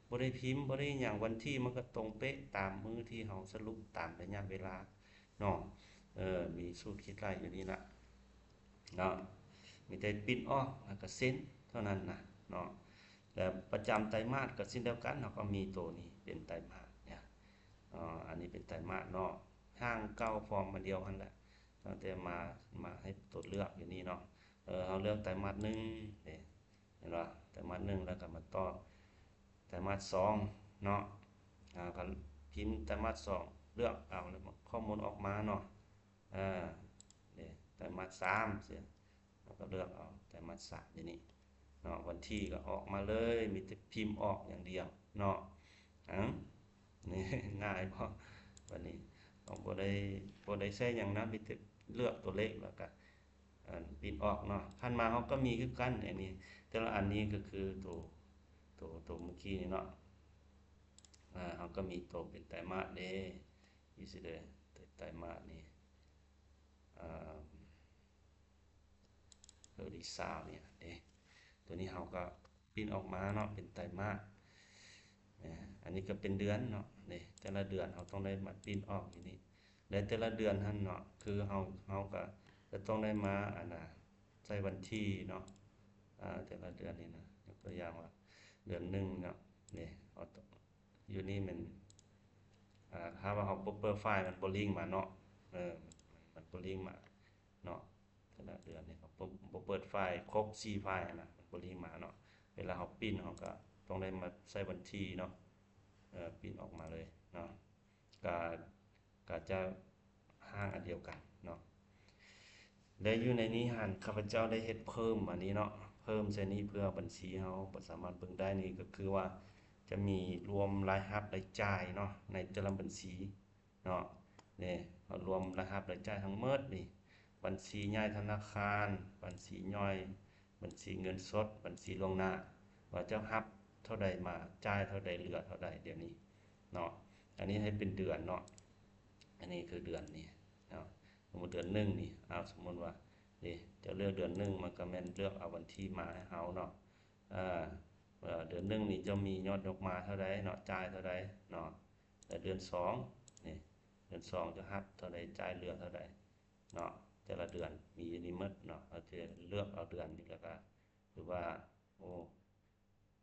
ບໍ່ໄດ້ພິມ ບໍ່ໄດ້ຫຍັງ ວັນທີມັນກໍຕົງເປະຕາມມື້ທີ່ເຮົາສະຫຼຸບຕາມໄລຍະເວລາເນາະ ເອີ ມີສູດຄິດໄລ່ຢູ່ນີ້ລະເນາະ ມີແຕ່ປິ່ນອອກ ແລ້ວກໍເຊັນເທົ່ານັ້ນນະເນາະ ແລ້ວປະຈຳໄຕມາດກໍເຊັ່ນດຽວກັນ ເຮົາກໍມີໂຕນີ້ເປັນໄຕມາດເນຍ ເອີ ອັນນີ້ເປັນໄຕມາດເນາະ ຮ່າງເກົ່າຟອມອັນດຽວຫັ້ນແຫຼະ ຕັ້ງແຕ່ມາ ມາໃຫ້ຕົວເລືອກຢູ່ນີ້ເນາະ ເອີ ເຮົາເລືອກໄຕມາດໜຶ່ງເດ້ ເຫັນບໍ່ ໄຕມາດໜຶ່ງ ແລ້ວກໍມາຕໍ່ໄຕມາດສອງເນາະ ເຮົາກໍພິມໄຕມາດສອງ ເລືອກເອົາ ແລ້ວຂໍ້ມູນອອກມາເນາະ ເອີ ເດ້ ໄຕມາດສາມ ເຮົາກໍເລືອກເອົາໄຕມາດສາມຢູ່ນີ້ເນາະ ວັນທີກໍອອກມາເລີຍ ມີແຕ່ພິມອອກຢ່າງດຽວເນາະ ເອົ້າ ນີ້ ງ່າຍບໍ່ ບັດນີ້ ເຮົາບໍ່ໄດ້ ບໍ່ໄດ້ໃຊ້ຫຍັງນະ ມີແຕ່ເລືອກຕົວເລກ ແລ້ວກະ ອັນ ປຣິ້ນອອກເນາະ. ຖັດມາເຮົາກໍມີຄືກັນ ອັນນີ້ ແຕ່ລະອັນນີ້ກໍຄືໂຕ ໂຕ ໂຕມື້ກີ້ນີ້ເນາະ. ອາ ເຮົາກໍມີໂຕເປັນໄຕມາດເດ້ ຢູ່ຊີ້ເດີ ໄຕມາດນີ້ ອາ ເທື່ອທີຊາວນີ້ເດ້. ໂຕນີ້ເຮົາກໍປຣິ້ນອອກມາເນາະ ເປັນໄຕມາດ. ອາ ອັນນີ້ກໍເປັນເດືອນເນາະ ເດ້ ແຕ່ລະເດືອນເຮົາຕ້ອງໄດ້ມາປຣິ້ນອອກຢູ່ນີ້ ແລະ ແຕ່ລະເດືອນຫັ້ນເນາະ ຄືເຮົາ ເຮົາກໍຈະຕ້ອງໄດ້ມາ ອັນນະ ໃສ່ວັນທີເນາະ. ອາ ແຕ່ລະເດືອນນີ້ນະ ຍົກຕົວຢ່າງວ່າເດືອນໜຶ່ງເນາະ ເດ້ ເຮົາ ຢູ່ນີ້ແມ່ນ ອາ ຖ້າວ່າເຮົາບໍ່ເປີດໄຟລ໌ ມັນບໍ່ລິ້ງມາເນາະ ເອີ ມັນບໍ່ລິ້ງມາເນາະ. ແຕ່ລະເດືອນນີ້ເຮົາບໍ່ ບໍ່ເປີດໄຟລ໌ ຄົບສີ່ໄຟລ໌ຫັ້ນນະ ມັນບໍ່ລິ້ງມາເນາະ. ເວລາເຮົາປຣິ້ນ ເຮົາກໍຕ້ອງໄດ້ມາໃສ່ວັນທີເນາະ ເອີ ປຣິ້ນອອກມາເລີຍເນາະ ກະ ກະຈະຮ່າງອັນດຽວກັນເນາະ. ແລະ ຢູ່ໃນນີ້ຫັ້ນ ຂ້າພະເຈົ້າໄດ້ເຮັດເພີ່ມອັນນີ້ເນາະ ເພີ່ມໃສ່ນີ້ເພື່ອບັນຊີເຮົາບໍ່ສາມາດເບິ່ງໄດ້ນີ້ ກໍຄືວ່າຈະມີລວມລາຍຮັບລາຍຈ່າຍເນາະ ໃນແຕ່ລະບັນຊີເນາະ. ນີ້ ເຮົາລວມລາຍຮັບລາຍຈ່າຍທັງໝົດນີ້ ບັນຊີໃຫຍ່ທະນາຄານ ບັນຊີຍ່ອຍ ບັນຊີເງິນສົດ ບັນຊີລ່ວງໜ້າ ວ່າເຈົ້າຮັບເທົ່າໃດມາ ຈ່າຍເທົ່າໃດ ເຫຼືອເທົ່າໃດດຽວນີ້ເນາະ. ອັນນີ້ໃຫ້ເປັນເດືອນເນາະ ອັນນີ້ຄືເດືອນນີ້ເນາະ. ສົມມຸດເດືອນໜຶ່ງນີ້ ເອົາ ສົມມຸດວ່ານີ້ ເຈົ້າເລືອກເດືອນໜຶ່ງ ມັນກໍແມ່ນເລືອກເອົາວັນທີມາໃຫ້ເຮົາເນາະ. ເອີ ເດືອນໜຶ່ງນີ້ເຈົ້າມີຍອດຍົກມາເທົ່າໃດເນາະ ຈ່າຍເທົ່າໃດເນາະ. ແລະ ເດືອນສອງນີ້ ເດືອນສອງເຈົ້າຮັບເທົ່າໃດ ຈ່າຍເຫຼືອເທົ່າໃດເນາະ. ແຕ່ລະເດືອນມີຢູ່ນີ້ໝົດເນາະ ເຮົາຈະເລືອກເອົາເດືອນນີ້ ແລ້ວກໍຖືວ່າ ໂອ້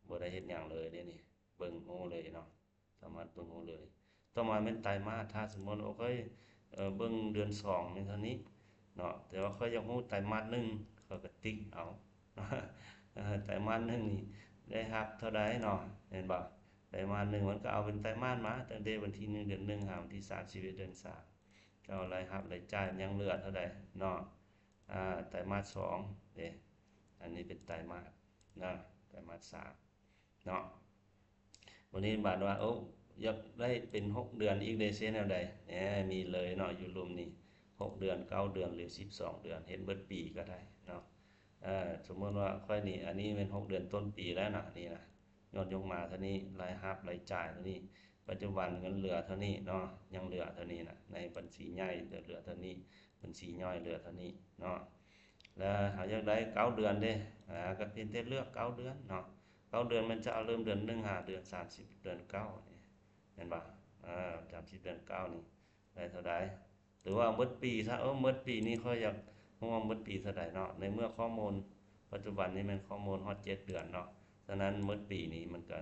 ບໍ່ໄດ້ເຮັດຫຍັງເລີຍເດ້ນີ້ ເບິ່ງຮູ້ເລີຍເນາະ ສາມາດເບິ່ງຮູ້ເລີຍ. ຕໍ່ມາແມ່ນໄຕມາດ ຖ້າສົມມຸດ ໂອເຄ ເບິ່ງເດືອນສອງນີ້ເທົ່ານີ້ເນາະ ແຕ່ວ່າຂ້ອຍຢາກຮູ້ໄຕມາດໜຶ່ງ ຂ້ອຍກໍຕິກເອົາ ເອີ ໄຕມາດໜຶ່ງນີ້ໄດ້ຮັບເທົ່າໃດເນາະ ແມ່ນບໍ່? ໄຕມາດໜຶ່ງ ມັນກໍເອົາເປັນໄຕມາດມາ ຕັ້ງແຕ່ວັນທີໜຶ່ງເດືອນໜຶ່ງ ຫາວັນທີສາມສິບເອັດເດືອນສາມ ກໍເອົາລາຍຮັບລາຍຈ່າຍ ຍັງເຫຼືອເທົ່າໃດເນາະ. ອາ ໄຕມາດສອງເດ້ ອັນນີ້ເປັນໄຕມາດເນາະ ໄຕມາດສາມເນາະ. ບັດນີ້ບາດວ່າ ໂອ້ ຢາກໄດ້ເປັນຫົກເດືອນອີກເດ້ ເຮັດແນວໃດ? ແໜ ມີເລີຍເນາະ ຢູ່ລຸ່ມນີ້ ຫົກເດືອນ ເກົ້າເດືອນ ຫຼື ສິບສອງເດືອນ ເຮັດເບິດປີກໍໄດ້ເນາະ. ເອີ ສົມມຸດວ່າຂ້ອຍນີ້ ອັນນີ້ແມ່ນຫົກເດືອນຕົ້ນປີແລ້ວນະ ນີ້ນະ ຍອດຍົກມາເທົ່ານີ້ ລາຍຮັບລາຍຈ່າຍເທົ່ານີ້ ປັດຈຸບັນເງິນເຫຼືອເທົ່ານີ້ເນາະ ຍັງເຫຼືອເທົ່ານີ້ນະ ໃນບັນຊີໃຫຍ່ເຫຼືອເທົ່ານີ້ ບັນຊີຍ່ອຍເຫຼືອເທົ່ານີ້ເນາະ. ແລ້ວເຮົາຢາກໄດ້ເກົ້າເດືອນເດ້ ອາ ກໍພຽງແຕ່ເລືອກເກົ້າເດືອນເນາະ. ເກົ້າເດືອນມັນຈະເອົາເລີ່ມເດືອນໜຶ່ງຫາເດືອນສາມສິບເດືອນເກົ້ານີ້ ແມ່ນບໍ່? ອາ ສາມສິບເດືອນເກົ້ານີ້ໄດ້ເທົ່າໃດ? ຫຼືວ່າເບິດປີຊະ ເອີ ເບິດປີນີ້ຂ້ອຍຢາກຮູ້ວ່າເບິດປີເທົ່າໃດເນາະ. ໃນເມື່ອຂໍ້ມູນປັດຈຸບັນນີ້ແມ່ນຂໍ້ມູນຮອດເຈັດເດືອນເນາະ ສະນັ້ນເບິດປີນີ້ມັນກະ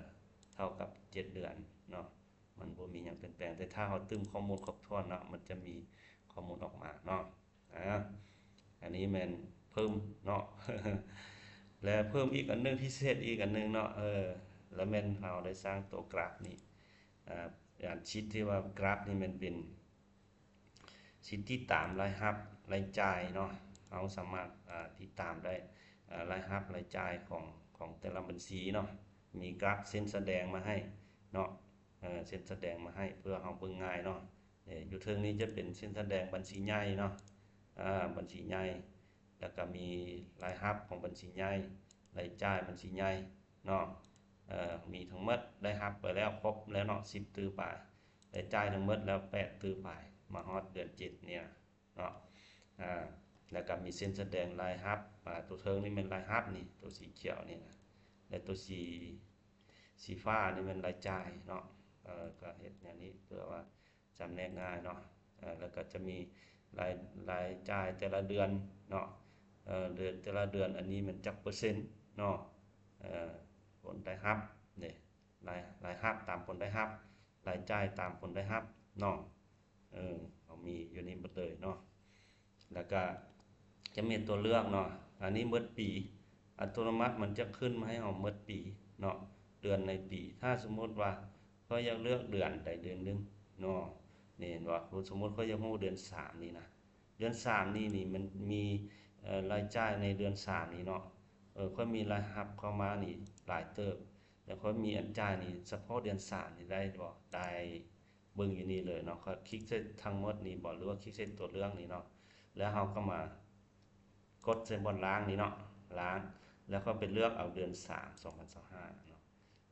ເທົ່າກັບເຈັດເດືອນເນາະ ມັນບໍ່ມີຫຍັງປ່ຽນແປງ. ແຕ່ຖ້າເຮົາຕື່ມຂໍ້ມູນຄົບຖ້ວນເນາະ ມັນຈະມີຂໍ້ມູນອອກມາເນາະ. ອາ ອັນນີ້ແມ່ນເພີ່ມເນາະ ແລະ ເພີ່ມອີກອັນໜຶ່ງ ພິເສດອີກອັນໜຶ່ງເນາະ ເອີ ລະແມ່ນເຮົາໄດ້ສ້າງຕົວກຣາຟນີ້ ອາ ອັນຊີດທີ່ວ່າກຣາຟນີ້ແມ່ນເປັນ ຊິຕິດຕາມລາຍຮັບລາຍຈ່າຍເນາະ. ເຮົາສາມາດ ອາ ຕິດຕາມໄດ້ ອາ ລາຍຮັບລາຍຈ່າຍຂອງ ຂອງແຕ່ລະບັນຊີເນາະ. ມີກຣາຟເສັ້ນສະແດງມາໃຫ້ເນາະ ເອີ ເສັ້ນສະແດງມາໃຫ້ເພື່ອເຮົາເບິ່ງງ່າຍເນາະ. ເອີ ຢູ່ເທິງນີ້ຈະເປັນເສັ້ນສະແດງບັນຊີໃຫຍ່ເນາະ ອາ ບັນຊີໃຫຍ່ ແລ້ວກໍມີລາຍຮັບຂອງບັນຊີໃຫຍ່ ລາຍຈ່າຍບັນຊີໃຫຍ່ເນາະ. ເອີ ມີທັງໝົດ ໄດ້ຮັບໄປແລ້ວຄົບແລ້ວເນາະ ສິບຕື້ປາຍ ໄດ້ຈ່າຍທັງໝົດແລ້ວແປດຕື້ປາຍ ມາຮອດເດືອນເຈັດນີ້ນະເນາະ. ອາ ແລ້ວກໍມີເສັ້ນສະແດງລາຍຮັບ ອາ ຕົວເທິງນີ້ແມ່ນລາຍຮັບນີ້ ຕົວສີຂຽວນີ້ນະ ແລະ ຕົວສີ ສີຟ້ານີ້ແມ່ນລາຍຈ່າຍເນາະ. ເອີ ກໍເຮັດແນວນີ້ເພື່ອວ່າ ຈຳແນກງ່າຍເນາະ. ເອີ ແລ້ວກໍຈະມີລາຍ ລາຍຈ່າຍແຕ່ລະເດືອນເນາະ ເອີ ເດືອນ ແຕ່ລະເດືອນອັນນີ້ແມ່ນຈັກເປີເຊັນເນາະ ເອີ ຜົນໄດ້ຮັບເດ້ ລາຍ ລາຍຮັບຕາມຜົນໄດ້ຮັບ ລາຍຈ່າຍຕາມຜົນໄດ້ຮັບເນາະ. ເອີ ເຮົາມີຢູ່ນີ້ໝົດເລີຍເນາະ. ແລ້ວກະຈະມີຕົວເລືອກເນາະ ອັນນີ້ໝົດປີ ອັດຕະໂນມັດມັນຈະຂຶ້ນມາໃຫ້ເຮົາໝົດປີເນາະ ເດືອນໃນປີ. ຖ້າສົມມຸດວ່າຂ້ອຍຢາກເລືອກເດືອນໃດເດືອນໜຶ່ງເນາະ ນີ້ເຫັນບໍ່ ສົມມຸດຂ້ອຍຢາກຮູ້ເດືອນສາມນີ້ນະ ເດືອນສາມນີ້ນີ້ມັນມີ ເອີ ລາຍຈ່າຍໃນເດືອນສາມນີ້ເນາະ ເອີ ຂ້ອຍມີລາຍຮັບເຂົ້າມານີ້ຫຼາຍເຕີບ ແລ້ວຂ້ອຍມີອັນຈ່າຍນີ້ສະເພາະເດືອນສາມນີ້ໄດ້ບໍ່ ໄດ້. ບິ່ງຢູ່ນີ້ເລີຍເນາະ ກໍຄລິກໃສ່ທັງໝົດນີ້ບໍ ຫຼືວ່າຄລິກໃສ່ຕົວເລືອກນີ້ເນາະ ແລ້ວເຮົາກໍມາກົດໃສ່ບ່ອນລ້າງນີ້ເນາະ ລ້າງ ແລ້ວກໍໄປເລືອກເອົາເດືອນສາມ ສອງພັນຊາວຫ້າເນາະ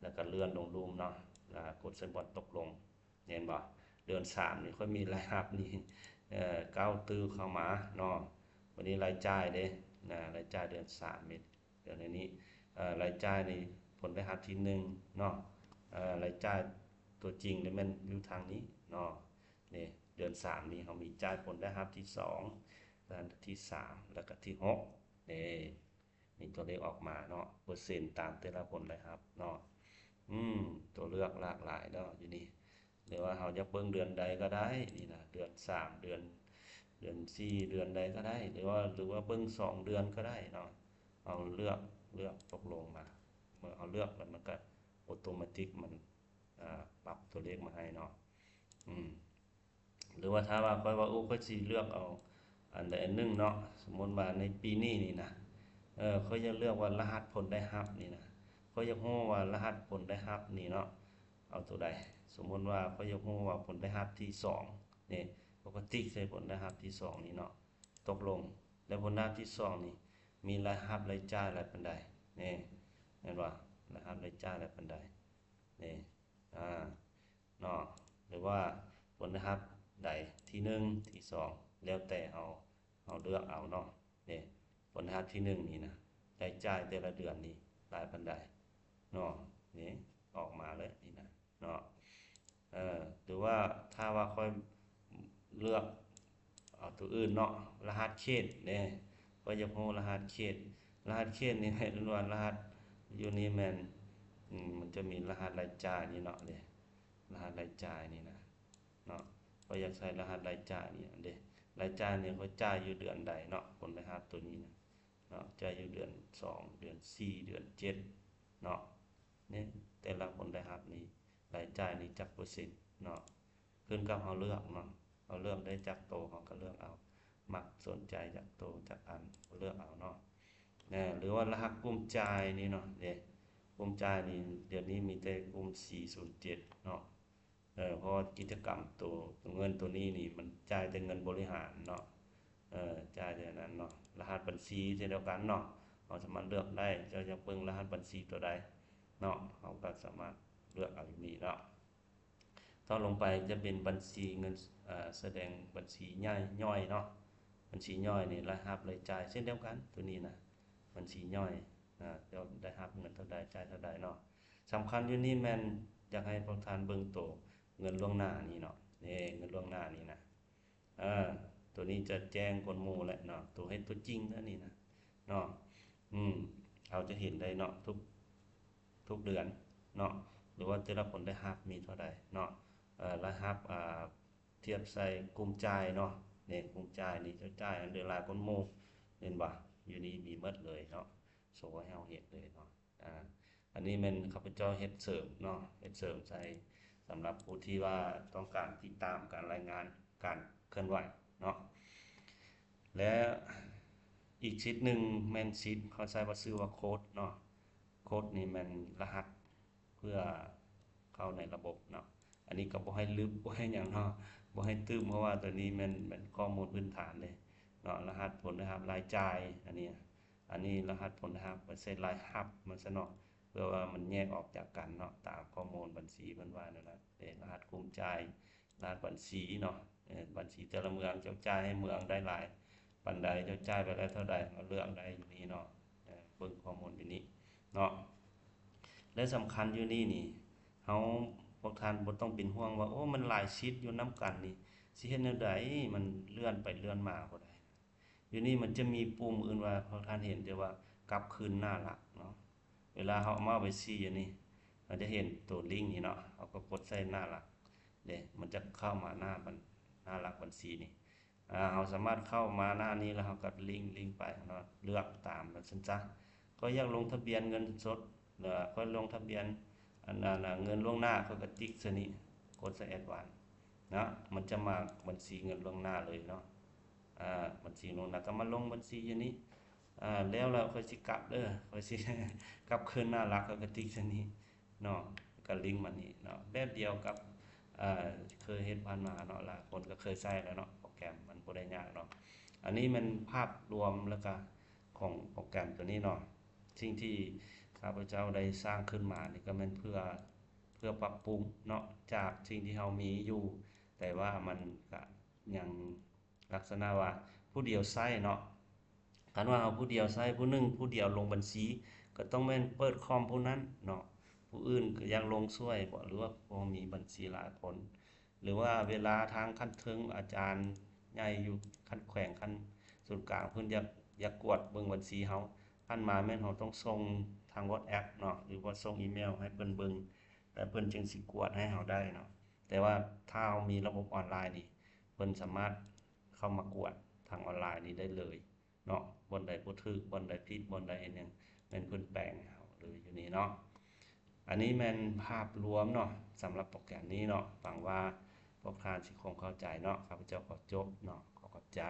ແລ້ວກໍເລື່ອນລົງລຸ່ມເນາະ ແລ້ວກົດໃສ່ບ່ອນຕົກລົງ ເຫັນບໍ່? ເດືອນສາມນີ້ຂ້ອຍມີລາຍຮັບນີ້ ເອີ ເກົ້າຕື້ເຂົ້າມາເນາະ ບັດນີ້ລາຍຈ່າຍເດ້ ນະ ລາຍຈ່າຍເດືອນສາມນີ້ ດຽວໃນນີ້ ເອີ ລາຍຈ່າຍນີ້ຜົນລາຍຮັບທີໜຶ່ງເນາະ ເອີ ລາຍຈ່າຍຕົວຈິງນີ້ແມ່ນຢູ່ທາງນີ້ເນາະ ນີ້ ເດືອນສາມນີ້ເຮົາມີຈ່າຍຜົນລາຍຮັບທີສອງ ແລະ ທີສາມ ແລ້ວກໍທີຫົກ ນີ້ ມີຕົວເລກອອກມາເນາະ ເປີເຊັນຕາມແຕ່ລະຜົນລາຍຮັບເນາະ ອືມ ຕົວເລືອກຫຼາກຫຼາຍເນາະຢູ່ນີ້ ຫຼືວ່າເຮົາຢາກເບິ່ງເດືອນໃດກໍໄດ້ນີ້ນະ ເດືອນສາມ ເດືອນ ເດືອນສີ່ ເດືອນໃດກໍໄດ້ ຫຼືວ່າ ຫຼືວ່າເບິ່ງສອງເດືອນກໍໄດ້ເນາະ ເຮົາເລືອກ ເລືອກຕົກລົງມາ ເມື່ອເຮົາເລືອກແລ້ວມັນກໍໂອໂຕມາຕິກ ມັນ ອາ ປັບຕົວເລກມາໃຫ້ເນາະ ອືມ ຫຼືວ່າຖ້າວ່າຂ້ອຍວ່າ ໂອ້ ຂ້ອຍຊິເລືອກເອົາອັນໃດອັນໜຶ່ງເນາະ ສົມມຸດວ່າໃນປີນີ້ນີ້ນະ ເອີ ຂ້ອຍຢາກເລືອກວ່າລະຫັດຜົນໄດ້ຮັບນີ້ນະ ຂ້ອຍຢາກຮູ້ວ່າລະຫັດຜົນໄດ້ຮັບນີ້ເນາະ ເອົາຕົວໃດ? ສົມມຸດວ່າຂ້ອຍຢາກຮູ້ວ່າຜົນໄດ້ຮັບທີສອງນີ້ ຂ້ອຍກໍຕິກໃສ່ຜົນໄດ້ຮັບທີສອງນີ້ເນາະ ຕົກລົງ ແລ້ວຜົນໄດ້ຮັບທີສອງນີ້ ມີລາຍຮັບລາຍຈ່າຍຫຼາຍປານໃດ? ນີ້ ເຫັນບໍ່? ລາຍຮັບລາຍຈ່າຍຫຼາຍປານໃດ? ນີ້ ອາ ເນາະ ຫຼືວ່າຜົນລາຍຮັບໃດ ທີໜຶ່ງ ທີສອງ ແລ້ວແຕ່ເຮົາ ເຮົາເລືອກເອົາເນາະ ນີ້ ຜົນລາຍຮັບທີໜຶ່ງນີ້ນະ ລາຍຈ່າຍແຕ່ລະເດືອນນີ້ຫຼາຍປານໃດເນາະ ນີ້ ອອກມາເລີຍນີ້ນະ ເນາະ ເອີ ຫຼືວ່າຖ້າວ່າຂ້ອຍເລືອກເອົາຕົວອື່ນເນາະ ລະຫັດເຂດເດ້ ຂ້ອຍຢາກຮູ້ລະຫັດເຂດ ລະຫັດເຂດນີ້ ເອີ້ນວ່າລະຫັດ ຢູ່ນີ້ແມ່ນ ອືມ ມັນຈະມີລະຫັດລາຍຈ່າຍນີ້ເນາະ ເດ້ ລະຫັດລາຍຈ່າຍນີ້ນະ ເນາະ ຂ້ອຍຢາກໃສ່ລະຫັດລາຍຈ່າຍນີ້ເດ້ ລາຍຈ່າຍນີ້ຂ້ອຍຈ່າຍຢູ່ເດືອນໃດເນາະ ຜົນລາຍຮັບຕົວນີ້ນະ ເນາະ ຈ່າຍຢູ່ເດືອນສອງ ເດືອນສີ່ ເດືອນເຈັດເນາະ ນີ້ ແຕ່ລະຜົນລາຍຮັບນີ້ ລາຍຈ່າຍນີ້ຈັກເປີເຊັນເນາະ ຂຶ້ນກັບເຮົາເລືອກເນາະ ເຮົາເລືອກໄດ້ຈັກໂຕ ເຮົາກໍເລືອກເອົາ ມັກສົນໃຈຈັກໂຕຈັກອັນ ເລືອກເອົາເນາະ ນະ ຫຼືວ່າລະຫັດກຸ່ມຈ່າຍນີ້ເນາະ ເດ້ ກຸ່ມຈ່າຍນີ້ ດຽວນີ້ມີແຕ່ກຸ່ມສີ່ສູນເຈັດເນາະ ເອີ ເພາະກິດຈະກຳໂຕ ເງິນໂຕນີ້ນີ້ ມັນຈ່າຍແຕ່ເງິນບໍລິຫານເນາະ ເອີ ຈ່າຍແຕ່ນັ້ນເນາະ ລະຫັດບັນຊີເຊັ່ນດຽວກັນເນາະ ເຮົາສາມາດເລືອກໄດ້ ເຈົ້າຢາກເບິ່ງລະຫັດບັນຊີຕົວໃດເນາະ ເຮົາກໍສາມາດເລືອກເອົາຢູ່ນີ້ເນາະ ຕໍ່ລົງໄປຈະເປັນບັນຊີເງິນ ເອີ ສະແດງບັນຊີຍ່ອຍເນາະ ບັນຊີຍ່ອຍນີ້ລາຍຮັບລາຍຈ່າຍເຊັ່ນດຽວກັນ ຕົວນີ້ນະ ບັນຊີຍ່ອຍນະ ລາຍຮັບເງິນເທົ່າໃດ ຈ່າຍເທົ່າໃດເນາະ ສຳຄັນຢູ່ນີ້ແມ່ນຢາກໃຫ້ພວກທ່ານເບິ່ງໂຕເງິນລ່ວງໜ້ານີ້ເນາະ ນີ້ເງິນລ່ວງໜ້ານີ້ນະ ເອີ ຕົວນີ້ຈະແຈ້ງກວ່າໝູ່ແຫຼະເນາະ ຕົວເຮັດຕົວຈິງແລ້ວນີ້ນະເນາະ ອືມ ເຮົາຈະເຫັນໄດ້ເນາະ ທຸກ ທຸກເດືອນເນາະ ຫຼືວ່າແຕ່ລະຄົນໄດ້ຮັບມີເທົ່າໃດເນາະ ເອີ ລາຍຮັບ ອາ ທຽບໃສ່ກຸ່ມຈ່າຍເນາະ ນີ້ກຸ່ມຈ່າຍນີ້ເຈົ້າຈ່າຍອັນໃດຫຼາຍກວ່າໝູ່ ເຫັນບໍ່? ຢູ່ນີ້ມີໝົດເລີຍເນາະ ໂຊໃຫ້ເຮົາເຫັນເລີຍເນາະ. ອາ ອັນນີ້ແມ່ນຂ້າພະເຈົ້າເຮັດເສີມເນາະ ເຮັດເສີມໃສ່ສຳລັບຜູ້ທີ່ວ່າຕ້ອງການຕິດຕາມການລາຍງານການເຄື່ອນໄຫວເນາະ ແລະ ອີກຊິດໜຶ່ງແມ່ນຊິດ ເຂົາໃຊ້ວ່າ ຊື່ວ່າໂຄດເນາະ ໂຄດນີ້ແມ່ນລະຫັດເພື່ອເຂົ້າໃນລະບົບເນາະ ອັນນີ້ກໍບໍ່ໃຫ້ລຶບ ບໍ່ໃຫ້ຫຍັງເນາະ ບໍ່ໃຫ້ຕື່ມ ເພາະວ່າຕົວນີ້ແມ່ນ ແມ່ນຂໍ້ມູນພື້ນຖານເດ້ເນາະ ລະຫັດຜົນລາຍຮັບລາຍຈ່າຍ ອັນນີ້ ອັນນີ້ລະຫັດຜົນລາຍຮັບ ໄປໃສ່ລາຍຮັບມັນຊະເນາະ ເພື່ອວ່າມັນແຍກອອກຈາກກັນເນາະ ຕາມຂໍ້ມູນບັນຊີເພິ່ນວ່ານັ້ນນະ ເດ້ ລະຫັດກຸ່ມຈ່າຍ ລະຫັດບັນຊີເນາະ ເອີ ບັນຊີແຕ່ລະເມືອງ ເຈົ້າຈ່າຍໃຫ້ເມືອງໃດຫຼາຍປານໃດ ເຈົ້າຈ່າຍໄປແລ້ວເທົ່າໃດ ເຮົາເລືອກໄດ້ຢູ່ນີ້ເນາະ ເບິ່ງຂໍ້ມູນຢູ່ນີ້ເນາະ ແລະ ສຳຄັນຢູ່ນີ້ນີ້ ເຮົາ ພວກທ່ານບໍ່ຕ້ອງເປັນຫ່ວງວ່າ ໂອ້ ມັນຫຼາຍຊິດຢູ່ນຳກັນນີ້ ຊິເຮັດແນວໃດ ມັນເລື່ອນໄປເລື່ອນມາບໍ່ໄດ້ ຢູ່ນີ້ມັນຈະມີປຸ່ມອື່ນວ່າ ພວກທ່ານເຫັນແຕ່ວ່າກັບຄືນໜ້າຫຼັກເນາະ ເວລາເຮົາເອົາເມົ້າໄປຊີ້ຢູ່ນີ້ ເຮົາຈະເຫັນໂຕລິ້ງນີ້ເນາະ ເຮົາກໍກົດໃສ່ໜ້າຫຼັກເດ້ ມັນຈະເຂົ້າມາໜ້າບັນ ໜ້າຫຼັກບັນຊີນີ້ ອາ ເຮົາສາມາດເຂົ້າມາໜ້ານີ້ ແລ້ວເຮົາກໍລິ້ງ ລິ້ງໄປເນາະ ເລືອກຕາມມັນຊັ້ນຊະ ຂ້ອຍຢາກລົງທະບຽນເງິນສົດ ຫຼືຂ້ອຍລົງທະບຽນ ອັນນັ້ນ ເງິນລ່ວງໜ້າ ຂ້ອຍກໍຕິກໃສ່ນີ້ ກົດໃສ່ແອັດວານເນາະ ມັນຈະມາບັນຊີເງິນລ່ວງໜ້າເລີຍເນາະ ອາ ບັນຊີລ່ວງໜ້າ ກໍມາລົງບັນຊີຢູ່ນີ້ ອາ ແລ້ວ ແລ້ວຂ້ອຍຊິກັບເດີ ຂ້ອຍຊິກັບຄືນໜ້າຫຼັກ ຂ້ອຍກໍຕິກໃສ່ນີ້ເນາະ ກໍລິ້ງມານີ້ເນາະ ແບບດຽວກັບ ເອີ ເຄີຍເຮັດຜ່ານມາເນາະ, ຫຼາຍຄົນກໍເຄີຍໃຊ້ແລ້ວເນາະ. ໂປຣແກຣມມັນບໍ່ໄດ້ຍາກເນາະ. ອັນນີ້ແມ່ນພາບລວມແລ້ວກະຂອງໂປຣແກຣມຕົວນີ້ເນາະ. ສິ່ງທີ່ຂ້າພະເຈົ້າໄດ້ສ້າງຂຶ້ນມານີ້ກໍແມ່ນເພື່ອ ເພື່ອປັບປຸງເນາະ ຈາກສິ່ງທີ່ເຮົາມີຢູ່, ແຕ່ວ່າມັນກະຍັງລັກສະນະວ່າຜູ້ດຽວໃຊ້ເນາະ. ຄັນວ່າເຮົາຜູ້ດຽວໃຊ້, ຜູ້ໜຶ່ງຜູ້ດຽວລົງບັນຊີ ກໍຕ້ອງແມ່ນເປີດຄອມຜູ້ນັ້ນເນາະ. ຜູ້ອື່ນກໍຢາກລົງຊ່ວຍບໍ ຫຼືວ່າບໍ່ມີບັນຊີຫຼາຍຄົນ ຫຼືວ່າເວລາທາງຂັ້ນເທິງ ອາຈານໃຫຍ່ຢູ່ຂັ້ນແຂວງ ຂັ້ນສູນກາງ ເພິ່ນຢາກ ຢາກກວດເບິ່ງບັນຊີເຮົາ, ຜ່ານມາແມ່ນເຮົາຕ້ອງສົ່ງທາງ WhatsApp ເນາະ ຫຼືວ່າສົ່ງອີເມວໃຫ້ເພິ່ນເບິ່ງ ແລ້ວເພິ່ນຈຶ່ງຊິກວດໃຫ້ເຮົາໄດ້ເນາະ. ແຕ່ວ່າຖ້າເຮົາມີລະບົບອອນລາຍນີ້ ເພິ່ນສາມາດເຂົ້າມາກວດທາງອອນລາຍນີ້ໄດ້ເລີຍເນາະ. ບ່ອນໃດບໍ່ຖືກ, ບ່ອນໃດຜິດ, ບ່ອນໃດເຮັດຫຍັງ, ແມ່ນເພິ່ນແປງໃຫ້ເຮົາເລີຍຢູ່ນີ້ເນາະ. ອັນນີ້ແມ່ນພາບລວມເນາະ ສຳລັບໂປຣແກຣມນີ້ເນາະ. ຫວັງວ່າພວກທ່ານຊິຄົງເຂົ້າໃຈເນາະ. ຂ້າພະເຈົ້າຂໍຈົບເນາະ. ຂໍຂອບໃຈ.